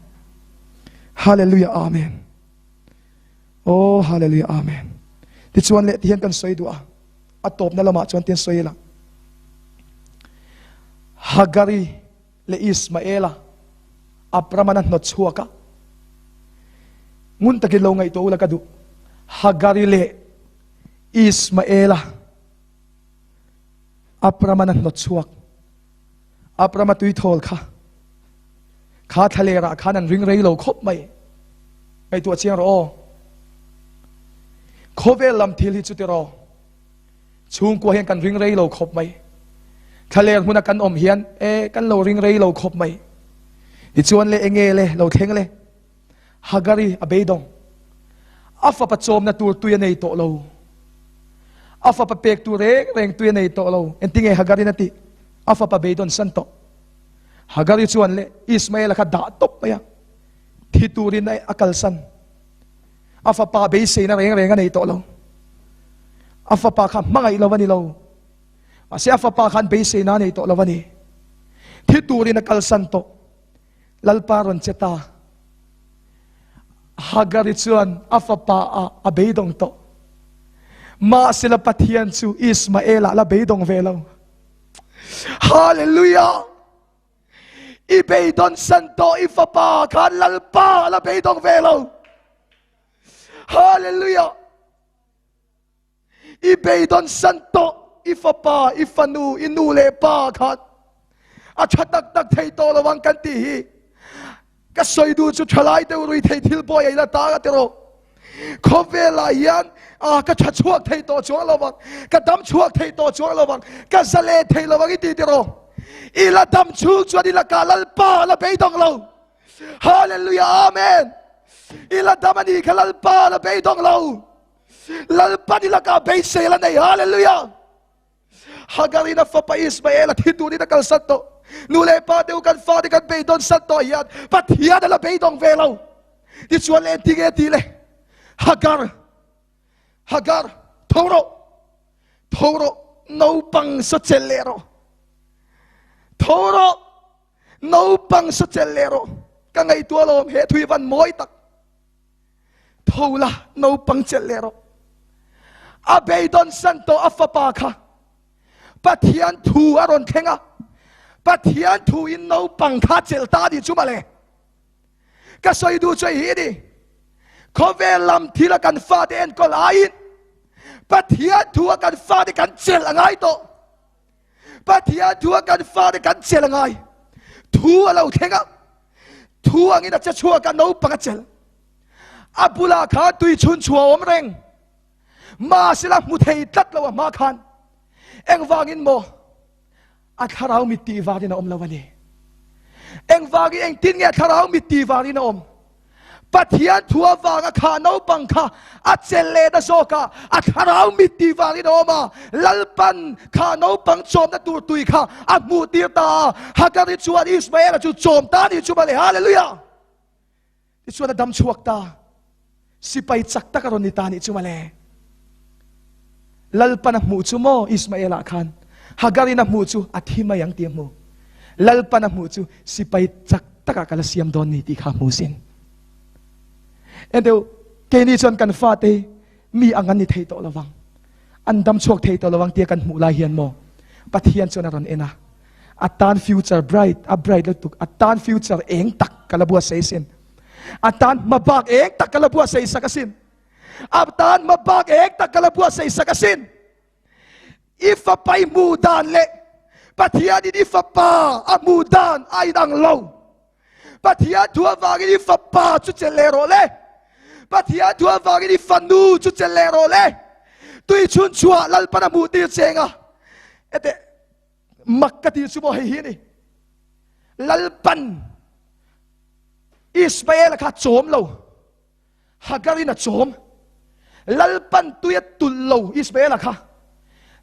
Hallelujah Amen. Oh Hallelujah Amen. Tichuan leh tihian kan sawi duh a, a tawpna lamah chuan tian sawi ila. Hagari leh Ismaela Abraman a hnawt chhuak a. Ngun takin lo ngaihtuah ula ka duh. Hagari leh Ismaela Abraman a hnawt chhuak. Abrama tuithawl kha kha thlalerah khan an ring rei lo khawp mai. Ngaihtuah chiang rawh aw. Khawvel lam thil hi chu tiraw. Chhungkua hian kan ring rei lo khawp mai. Thlaler hmuna kan awm hian e kan lo ring rei lo khawp mai. Tichuan le enge le lo thleng le. Hagari a beidawng. A fapa chawmna tur tui a nei tawh lo. A fapa pek tur reng reng tui a nei tawh lo. Engtinge Hagarin a tih? A fapa beidawn san tawh. Hagari chuan le Ismaela kha dah tawp mai a. Thi turin a kalsan. A fapa beiseina reng reng a nei tawh lo. A fapa kha hmangaih lo a ni lo. Mahse a fapa khan beiseina a nei tawh lo a ni. Thi turin a kalsan tawh. Lalpa rawn che ta. Hagari chuan a fapa ah a beidawng tawh. Mahsela Pathian chu Ismael-ah la beidawng ve lo. Hallelujah! I beidawn san tawh i fapa khan Lalpa a la beidawng ve lo. Hallelujah! I beidawn san tawh i fapa, i fanu, i nu leh pa khan a tha tak tak thei tawh lo ang kan tih hi. Ka sawi duh chu thalai deuh rui thei thil pawh ei la ta ka ti rawh. Khawvelah hian ah ka tha chhuak thei tawh chuang lo vang, ka dam chhuak thei tawh chuang lo vang, ka za leh thei lo vang i ti ti rawh. I la dam chhung chuan i lakah Lalpa la beidawng lo. Hallelujah Amen. I la dam a nih kha Lalpa la beidawng lo. Lalpan i lakah beisei la nei. Hallelujah. Hagarin a fapa Ismael a thi turin a kalsan tawh. Nu leh pa te u kan fate kan beidawn san tawh hian Pathian a la beidawng ve lo. Tichuan le engtin nge tih le? Hagar, Hagar, tho rawh, tho rawh, naupang saw chelh leh rawh. Tho rawh, naupang saw chelh leh rawh. Ka ngaihtuah alawm he thui van mawi tak. Tho la, naupang chelh leh rawh. A beidawn san tawh a fapa kha Pathian thu a rawn thleng a, Pathian thu in naupang kha chelh ta a nih chu mawle. Ka sawi duh chu hei hi a ni, khawvel lam thil a kan fate enkawl aiin Pathian thu a kan fate kan chelh a ngai tawh. Pathian thu a kan fate kan chelh a ngai. Thu a lo thleng a, thu angin a che chhuak a, naupang a chelh. A bulah khan tui chhun chhuah a awm reng. Mahsela hmu thei tlat lo a hma khan engvangin maw a thlarau mit tih varin a awm lo a ni. Engvangin engtin nge a thlarau mit tih varin a awm? Pathian thu avanga kha naupang kha a chelh leh na zawk a, a thlarau mit tih vangin a awm a, Lalpan kha naupang chawmna tur tui kha a hmuh tir ta a, Hagari chuan Ismaela chu chawm ta a nih chu mawle, Hallelujah! Tichuan a dam chhuak ta, sipai chak tak a rawn ni ta a nih chu mawle. Lalpan a hmuh chu maw Ismaela khan Hagarin a hmuh chu a thi mai ang tih a hmu. Lalpan a hmuh chu sipai chak takah ka la siam dawn ni tih kha a hmu sin. Enteu, keini chuan kan fate hi mi ang an ni thei tawh lovang, an dam chhuak thei tawh lovang tia kan hmuh lai hian maw Pathian chuan a rawn en a, a tan future bright, a bright lutuk, a tan future eng tak ka la buatsaih asin, a tan hmabak eng tak ka la buatsaih sak asin, a tan hmabak eng tak ka la buatsaih sak asin. I fapa i hmuh dan leh Pathianin i fapa a hmuh dan a inang lo. Pathian thu avangin i fapa chu che leh rawh le. Pathian thu avangin i fanu chu che leh rawh le. Tui chhun chhuah Lalpan a hmuh tir cheng a. Ete mak ka ti chu maw hei hi ni. Lalpan Ismael kha chawm lo. Hagarin a chawm. Lalpan tui a tulh lo Ismaela kha.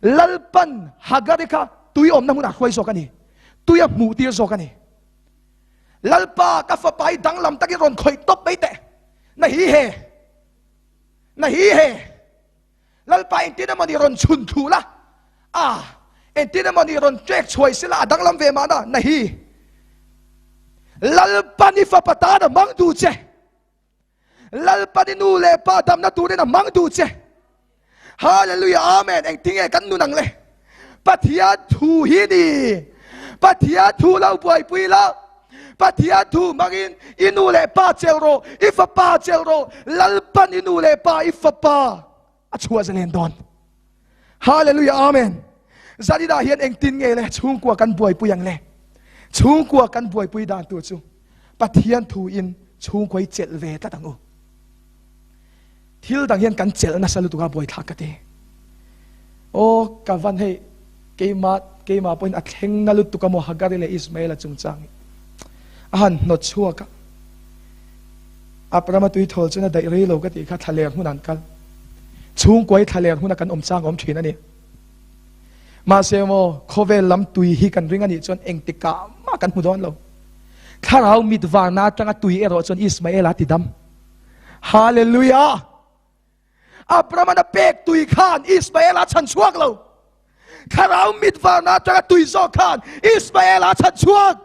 Lalpan Hagari kha tui awmna hmunah hruai zawk a ni. Tui a hmuh tir zawk a ni. Lalpa ka fapa hi danglam takin rawn khawih tawp mai teh. Na hi he. Na hi he. Lalpa engtin emaw ni rawn chhun thlu la. A engtin emaw ni rawn trek chhuai sela a danglam ve mahna. Na hi. Lalpan i fapa tan a hmang duh che. Lalpan i nu leh pa damna turin a hmang duh che. Hallelujah Amen. Engtinge kan nun ang le? Pathian thu hi ni. Pathian thu lo buaipui la. Pathian thu hmangin i nu leh pa chel rawh, i fapa chel rawh. Lalpan i nu leh pa i fapa a chhuah zalen dawn. Hallelujah Amen. Zaninah hian engtin nge le chhungkua kan buaipui ang le? Chhungkua kan buaipui dan tur chu Pathian thu in chhungkua hi chelh ve tlat ang u. Thil dang hian kan chelh nasa lutuk a buaithlak ka ti. Aw ka van hei keima keima pawhin a thleng na lutuk a maw Hagari leh Ismaela chungchang hi a han hnawt chhuak a. Abrahama tui thawl chuan a daih rei lo ka tih kha thlaler hmun an kal. Chhungkuai thlaler hmuna kan awm chang a awm thin a ni. Mahse maw khawvel lam tui hi kan ring a nih chuan engtikah mah kan hmu dawn lo. Thlarau mit varna atanga tui erawh chuan Ismaela a tidam. Hallelujah! Abraham-an a pek tui khan Ismaela a chhan chhuak lo. Thlarau mit varna atanga tui zawk khan Ismaela a chhan chhuak.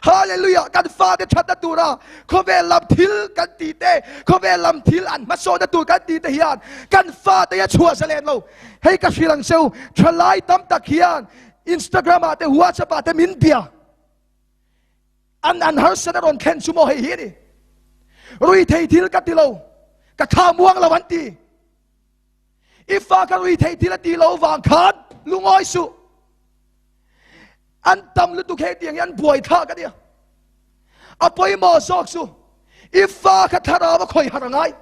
Hallelujah! Kan fate thatna tura khawvel lam thil kan tih te, khawvel lam thil an hmasawnna tur kan tih te hian kan fate hi a chhuah zalen lo. Hei ka hrilh ang cheu, thalai tam tak hian Instagram ah te WhatsApp ah te min bia. An an harsat a rawn thlen chu maw hei hi a ni. Rui thei thil ka ti lo, ka kha muang lo an ti. I fa ka rui thei thil a ti lo vang khan lungawi suh. An tam lutuk hei tiang hi an buai thlak a nia. A pawimawh zawk chu i fa kha thlarau a khawi harh a ngai.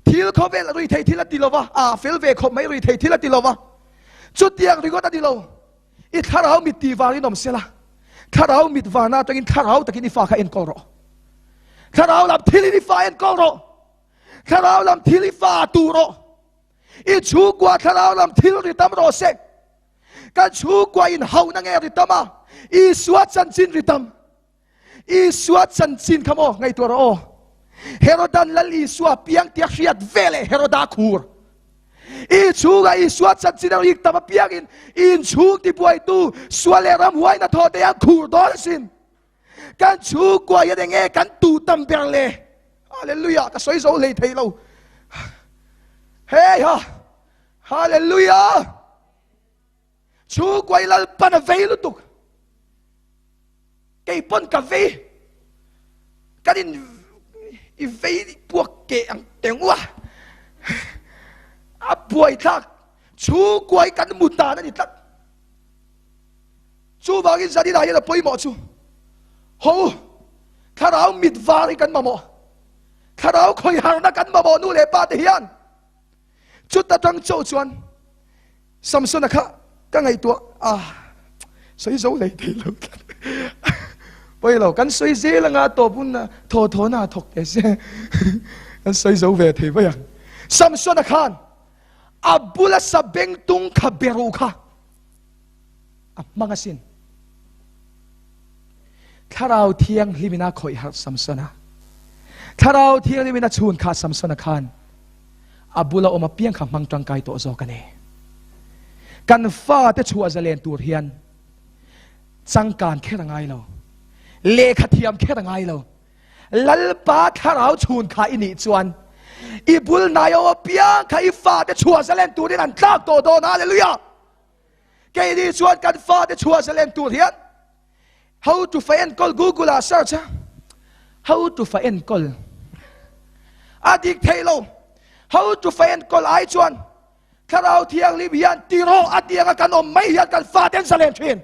Thil khawvel a rui thei thil a ti lo va, a fel ve khawp mai rui thei thil a ti lo va. Chutiang ringawt a ni lo. I thlarau mit tih vangin awm sela, thlarau mit varna atangin thlarau takin i fa kha enkawl rawh. Thlarau lam thilin i fa enkawl rawh. Thlarau lam thil i fa tu rawh. I chhungkua thlarau lam thil ri tam rawh se. Kan chhungkua in hauna nge ri tam a, Isua chanchin ri tam. Isua chanchin kha maw ngaihtuah rawh aw. Herodan Lal Isua piang tia hriat ve leh Heroda khur. I chhunga Isua chanchin a rik tam apiangin i inchhung tibuaitu sual leh ramhuai hnathawh te an khur dawn asin. Kan chhungkua hian enge kan tuh tam ber le? Hallelujah! Ka sawi zo hlei thei lo. Hey ha! Hallelujah! Chhungkua i Lalpan a vei lutuk. Kei pawn ka vei. Kan in i vei puak ke ang teng u a. A buai thlak. Chhungkua i kan mut dan a ni tlat. Chuvangin zaninah hian a pawimawh chu ho u, thlarau mit var hi kan mamawh. Thlarau khawiharna kan mamawh nu leh pa te hian. Chuta tang chauh chuan Samsona kha ka ngaihtuah a, sawi zo lei thei lo tlat. Pawi lo, kan sawi zel anga tawp hun thaw thaw na thawk teh se. Kan sawi zo ve thei mai ang. Samsona khan a bula sabengtung kha beru kha a hmang asin. Thlarau Thianghlimin a khawih harh Samsona. Thlarau Thianghlimin a chhun kha Samsona khan a bula awm apiang kha hmang tangkai tawh zawk a ni. Kan fate chhuah zalen tur hian changkan kher a ngai lo, lehkha thiam kher a ngai lo. Lalpa Thlarau chhun kha i nih chuan i bul hnai awm apiang kha i fate chhuah zalen turin an tlak tawh dawn. Hallelujah! Keini chuan kan fate chhuah zalen tur hian how to fa enkawl Google ah search a, how to fa enkawl a dik thei lo. How to fa enkawl ai chuan Thlarau Thianghlim hian ti rawh a ti anga kan awm mai hian kan fate an zalen thin.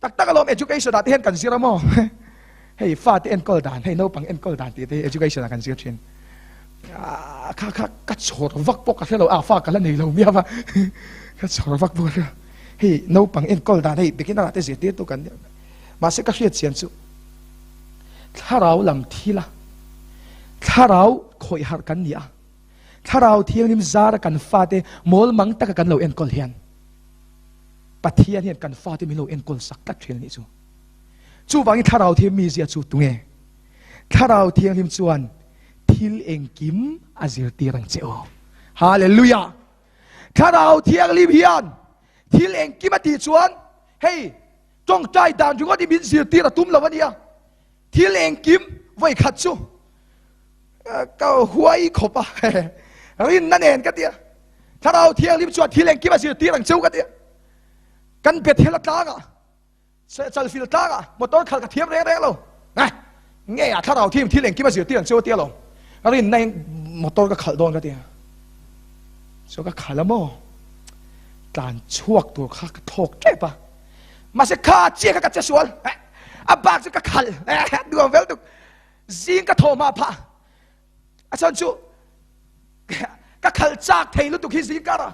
Tak tak alawm education ah te hian kan zir a maw? Hei fate enkawl dan, hei naupang enkawl dan tih te hi education ah kan zir thin. Kha kha ka chhawr vak pawh ka hre lo, a fa ka la nei lo miau a, ka chhawr vak pawh ka hre lo. Hei naupang enkawl dan hei beginner ah te zirtirtu kan nia, mahse ka hriat chian chu thlarau lam thil a, thlarau khawih harh kan ni a, thlarau thianghlim zara kan fate mawl mang taka kan lo enkawl hian Pathian hian kan fate min lo enkawl sak tlat thin a nih chu. Chuvangin Thlarau Thianghlim mizia chu tunge? Thlarau Thianghlim chuan thil engkim a zirtir ang che u. Hallelujah! Thlarau Thianghlim hian thil engkim a tih chuan hei tawngtai dan ringawt hi min zirtir a tum lo a nia. Thil engkim vawi khat chu ka huai khawp a, rinna nen ka ti a. Thlarau Thianghlim chuan thil engkim a zirtir ang cheu ka ti a. Kan Bethel atlangah, Chalfil tlangah motor khalh ka thiam reng reng lo. Nge, nge a Thlarau Thianghlim thil engkim a zirtir ang cheu a ti alawm. Rinna in motor ka khalh dawn ka ti a. Chu ka khalh a maw? Tlan chhuak tur kha ka thlawk tep a. Mahse kha chiah kha ka che sual. A bak chu ka khal nuam vel tuk. Zing ka thaw hma phah. A chhan chu ka khal chak thei lutuk hi zing kar a.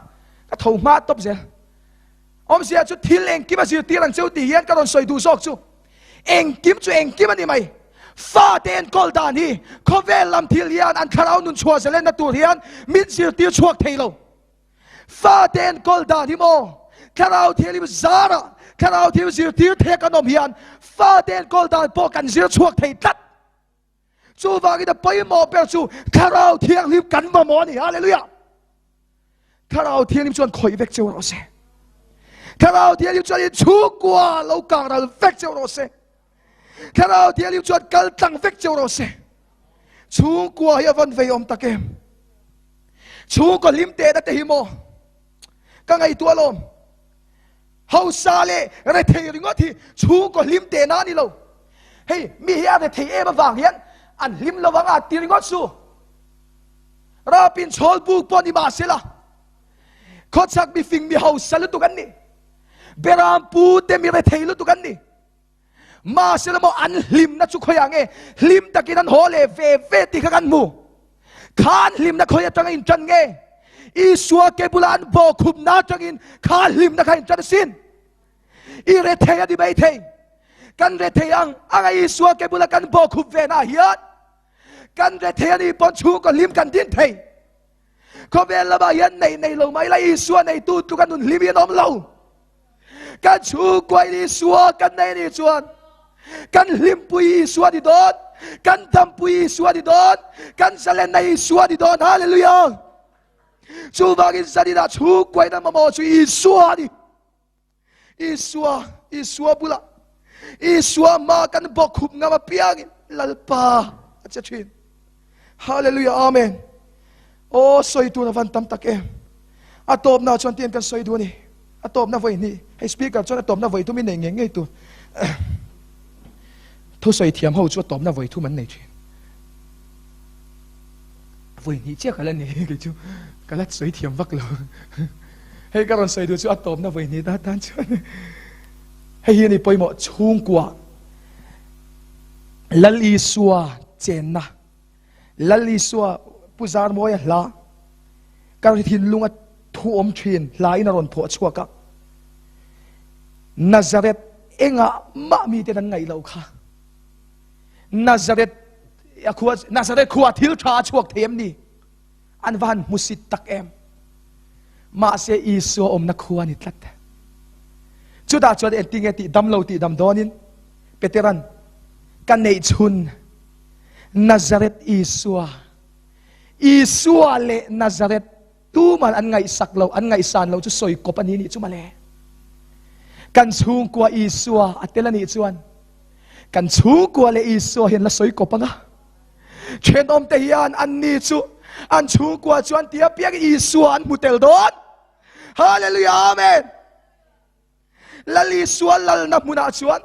Ka tho hma tawp zel. Awmzia chu thil engkim a zirtir ang cheu tih hian ka rawn sawi duh zawk chu. Engkim chu engkim a ni mai. Fate enkawl dan hi khawvel lam thil hian an thlarau nun chhuah zelenna tur hian min zirtir chhuak thei lo. Fate enkawl dan hi maw Thlarau Thianghlim zarah Thlarau thil zirtir thei a kan awm hian fate enkawl dan pawh kan zir chhuak thei tlat. Chuvangin a pawimawh ber chu Thlarau Thianghlim kan mamawh a ni. Hallelujah! Thlarau Thianghlim chuan khawih vek cheu rawh se. Thlarau Thianghlim chuan in chhungkua lo kang ral vek cheu rawh se. Thlarau Thianghlim chuan kal tlang vek cheu rawh se. Chhungkua hi a van vei awm tak em. Chhungkaw hlim tehna te hi maw ka ngaihtuah alawm. Hausa leh rethei ringawt hi chhungkaw hlim tehna a ni lo. Hei mi hi a rethei em avang hian an hlim lo anga ti ringawt su. Rapin chhawl buk pawh ni mahsela khawchhak mifing mi hausa lutuk an ni. Beram pu te mi rethei lutuk an ni. Mahsela maw an hlimna chu khawiah nge hlim takin an haw leh ve ve tih kha kan hmu. Kha an hlimna khawi atanga intan nge? Isua ke bula an bawhkhupna atangin kha hlimna kha intan asin. I rethei a ni maithei. Kan rethei ang anga Isua ke bula kan bawhkhup ve na hian kan rethei a nih pawn chhungkaw hlim kan din thei. Khawvel lamah hian nei nei lo mai la Isua neitu tluka nun hlim hi an awm lo. Kan chhungkaw in Isua kan nei anih chuan kan hlimpui Isua ni dawn, kan dampui Isua ni dawn, kan zalenna Isua ni dawn. Hallelujah! Chuvangin zaninah chhungkaw in a mamawh chu Isua a ni. Isua, Isua bulah, Isua hma kan bawk khup ngam apiangin Lalpa a che thin. Hallelujah, Amen. Aw, sawi tur a van tam tak em. A tawpna chuan tiang kan sawi duh a ni. A tawpna vawi hnih, hei speaker chuan a tawpna vawi thum i nei ngei ngei tur. Thu sawi thiam ho chu a tawpna vawi thum an nei thin. Vawi hnih chiah ka la nei kei chu ka la sawi thiam vak lo. Hei ka rawn sawi duh chu a tawpna vawi hnih tan tan chuan hei hi a ni pawimawh chhungkua Lal Isua chenna Lal Isua Pu Zarmawia hla ka thinlunga thu awm thin hla in a rawn phuah chhuak a. Nazareth engah mah miten an ngaih loh kha. Nazareth a khua Nazareth khua thil tha a chhuak thei em ni? An va han hmusit tak em. Mahse Isua awmna khua ni tlat. Chutah chuan engtinge tih dam lo tih dam dawnin Peteran ka neih chhun Nazareth Isua Isua leh Nazareth tuman an ngaihsak lo an ngaihsan lo chu sawi kawp a ni nih chu male. Kan chhungkua Isua a tel a nih chuan kan chhungkua leh Isua hian la sawi kawp anga. Thenawmte hian an ni chu an chhungkua chuan tia piang Isua an hmu tel dawn. Hallelujah Amen. Lal Isua lalna hmunah chuan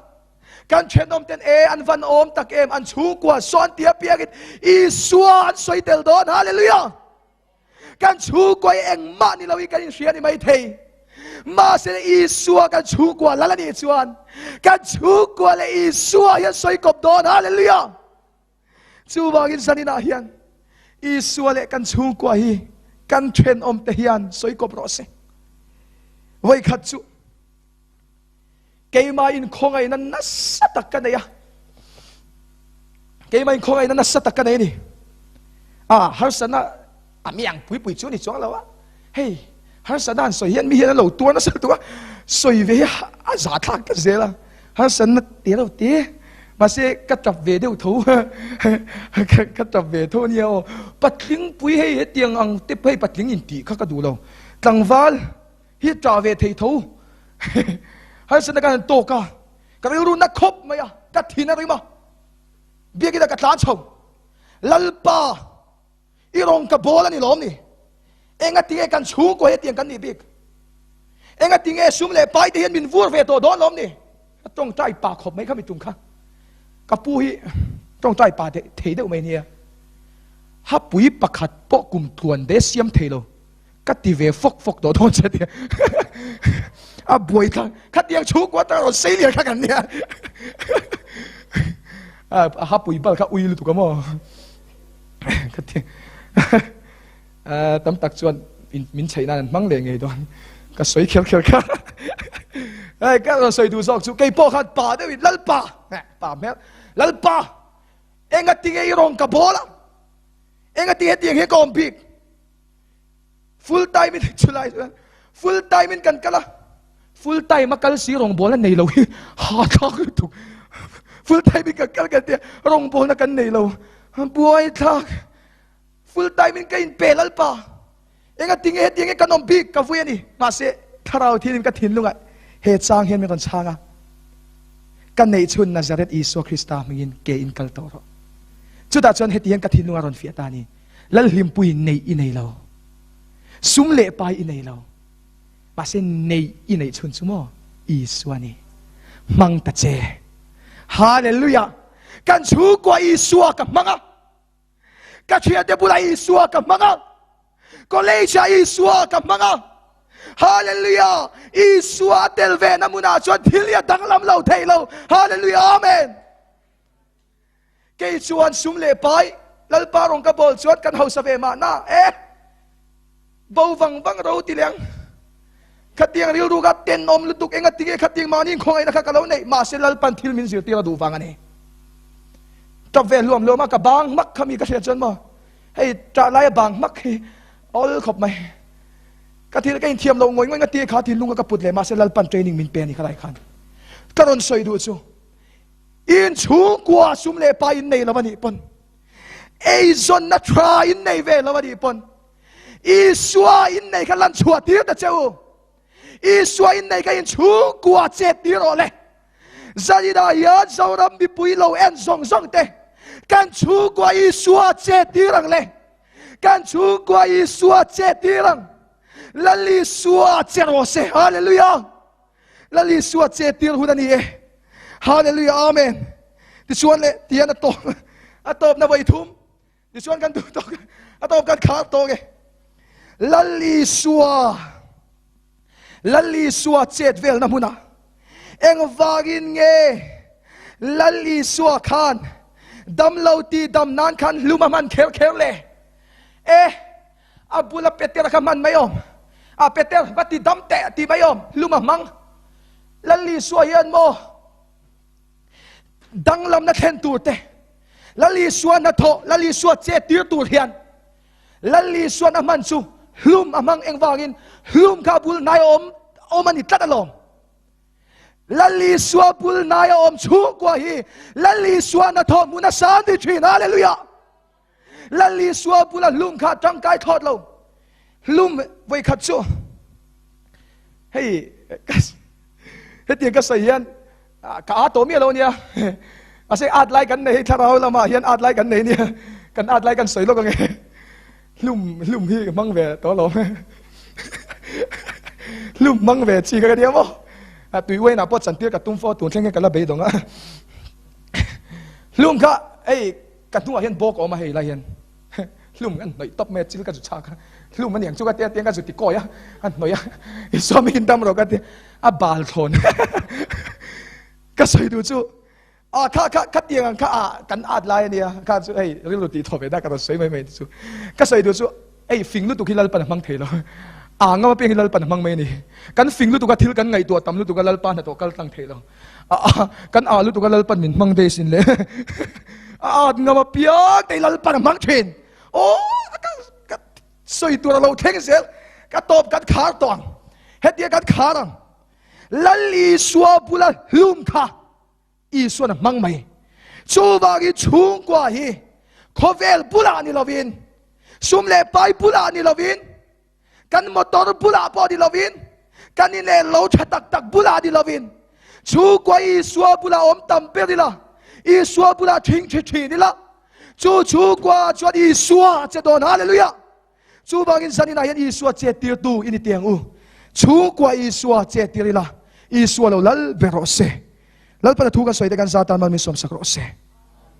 kan thenawmten e an van awm tak em an chhungkua sawn tia piangin Isua an sawi tel dawn. Hallelujah. Kan chhungkua hi engmah ni loin kan inhria ni mai thei. Mahse Isua kan chhungkua lal a nih chuan kan chhungkua leh Isua hian sawi kawp dawn. Hallelujah. Chuvangin zaninah hian Isua leh kan chhungkua hi kan thenawm te hian sawi kawp rawh se. Vawikhat chu keimah in khawngaihna nasa tak ka nei a. Keimah in khawngaihna nasa tak ka nei a ni. A harsatna a mi ang pui pui chu ni chuang lo a. Hei harsatna an sawi hian mi hian an lo tuar nasa lutuk a, sawi ve hi a za thlak tlat zel a, harsatna te lo te mahse ka tap ve deuh tho ka tap ve tho ania aw, patling pui hei hetiang ang te hei patling in tih kha ka duh lo, tlangval hi tah ve thei tho harsatna ka han tawk a, ka rilru na khawp mai a, ka thin a rim a, biakin ah ka tlan chho Lalpa. I rawn ka bawl a ni lawm ni? Engatinge kan chhungkaw hetiang kan nih bik? Engatinge sum leh pai te hian min vur ve tawh dawn lawm ni? Ka tawngtai pa khawp mai kha mi tum kha. Ka pu hi tawngtai pa thei deuh mai nia. Hapui pakhat pawh kum tluan de siam thei lo. Ka ti ve fawk fawk tawh dawn che tia. A buai thlang khatiang chhungkua atanga rawn sei lian kha kan nia. A hapui bal kha ui lutuk a maw? Ka ti tam tak chuan min chheih nan an hmang leh ngei dawn ka sawi kher kher kha hei ka rawn sawi duh zawk chu kei pawh khan pa deuhin lalpa pa hmel lalpa enga tinge i rawn ka bawl a enga tinge tiang hi ka awm bik full time in chulai chuan full time in kan kal a. Full time a kal si rawngbawlna nei lo hi hahthlak lutuk. Full time in kan kal kan tia rawngbawlna kan nei lo. Buai thlak. Full time in ka in pe lalpa. Enga tinge hetiang hi kan awm bik ka vui a ni. Mahse thlarau thil in ka thinlungah he chang hian min rawn chhang a. Ka neih chhun Nazareth Isua Krista hmingin ke in kal tawh rawh. Chutah chuan heti hian ka thinlungah rawn fiah ta a ni. Lalhlimpui neih i nei lo. Sum leh pai i nei lo. Mahse neih i neih chhun chu maw Isua ni. Hmang ta che. Hallelujah! Kan chhungkua Isua ka hmang a. Ka thiante bulah Isua ka hmang a. College ah Isua ka hmang a. Hallelujah! Isua a tel ve na hmunah chuan thil hi a danglam lo thei lo. Hallelujah! Amen! Kei chuan sum leh pai Lalpa rawng ka bawl chuan kan hausa ve mahna e. Bo vang vang ro ti leng. Khatiang rilru kha tenawm lutuk enga tinge khatiang mahni khawngaihna kha ka lo neih mahse Lalpan thil min zirtir a duh vang a ni. Tap ve hluam hluam a ka bang hmak kha mi ka hriat chuan maw hei tah laia bang hmak hi a awl khawp mai. Ka thil ka inthiam lo ngawih ngawih nga ti kha thinlung kha ka put leh mahse Lalpan training min pe a ni kha lai khan. Ka rawn sawi duh chu in chhungkua sum leh pa in nei lo a nih pawn eizawnna tha in nei ve lo a nih pawn Isua in nei kha lan chhuah tir ta che u. Isua in nei kha in chhungkua chet tir rawh le. Zanina hian Zoram mipui lo en zawng zawng te kan chhungkua Isua chet tir ang le. Kan chhungkua Isua chet tir ang. Lal Isua che rawh se. Hallelujah. Lal Isua chet tir hun a ni e. Hallelujah. Amen. Tichuan le tian a tawp a tawp na vawi thum. Tichuan kan duh tawk a tawp kan khar tawk e. Lal Isua Lal Isua chet velna hmunah engvangin nge Lal Isua khan damlo ti dam nan khan hlum a hman kher kher le? E a bula Peter kha hman mai awm. A Peter va ti dam teh ti mai awm hlum a hmang. Lal Isua hian maw Danglamna thlen tur te, Lal Isua hnathawh, Lal Isua chet tir tur hian Lal Isuan a hman chu hlum a hmang engvangin hlum kha bul hnai a awm awm a ni tlat alawm. Lal Isua bul hnai a awm chhungkua hi Lal Isua hnathawh hmun a sang ni thin. Hallelujah! Lal Isua bula hlum kha tangkai thlawt lo. Hlum vawikhat chu hei hetiang ka sawi hian ka a tawh miah lo nia. Mahse at lai kan nei hei thlarau lamah hian at lai kan nei nia. Kan at lai kan sawi lawk ange. Hlum hlum hi ka hmang ve tawh alawm. Hlum hmang ve chi kha ka nia maw. Tui uainah pawh chantir ka tum fo tun thleng hian ka la beidawng a. Hlum kha hei Ka hnuah hian bawk a awm a hei lai hian hlum an hnawih tawp mai a chil ka zu chhak a hlum aniang chu ka tia tiang ka zu ti kawi a an hnawih a i sawm in dam rawh ka tia a bal thlawn ka sawi duh chu a kha kha kha tiang ang kha a kan at lai ania kha chu hei rilru tih thaw ve da ka rawn sawi mai mai chu ka sawi duh chu Ei, fing lutuk hi Lalpan a hmang thei lo. A ngam apiang hi Lalpan a hmang mai a ni. Kan fing lutuk a, thil kan ngaihtuah tam lutuk a, Lalpa hnathawh kal tlang thei lo. A a, kan a lutuk a, Lalpan min hmang days in le. A at ngam apiang te hi Lalpan a hmang thin. Aw, ka, ka sawi tur a lo thleng zel. Ka tawp kan khar tawh ang. Hetia kan khar ang. Lal Isua bula hlum kha. Isuan a hmang mai. Chuvangin chhungkua hi khawvel bulah ni lovin, sum leh pai bulah ni lovin, kan motor bulah pawh ni lovin, kan inel lo tha tak tak bulah ni lovin, chhungkua Isua bulah awm tam ber ila, Isua bulah thing thi thin ila, chu chhungkua chuan Isua che dawn. Hallelujah! Chuvangin zaninah hian Isua chettirtu i ni teh ang u. Chhungkua Isua chettir ila, Isua lo lal ber rawh se. Lalpana thu kan sawi te kan za tan mal min sawmsak rawh se.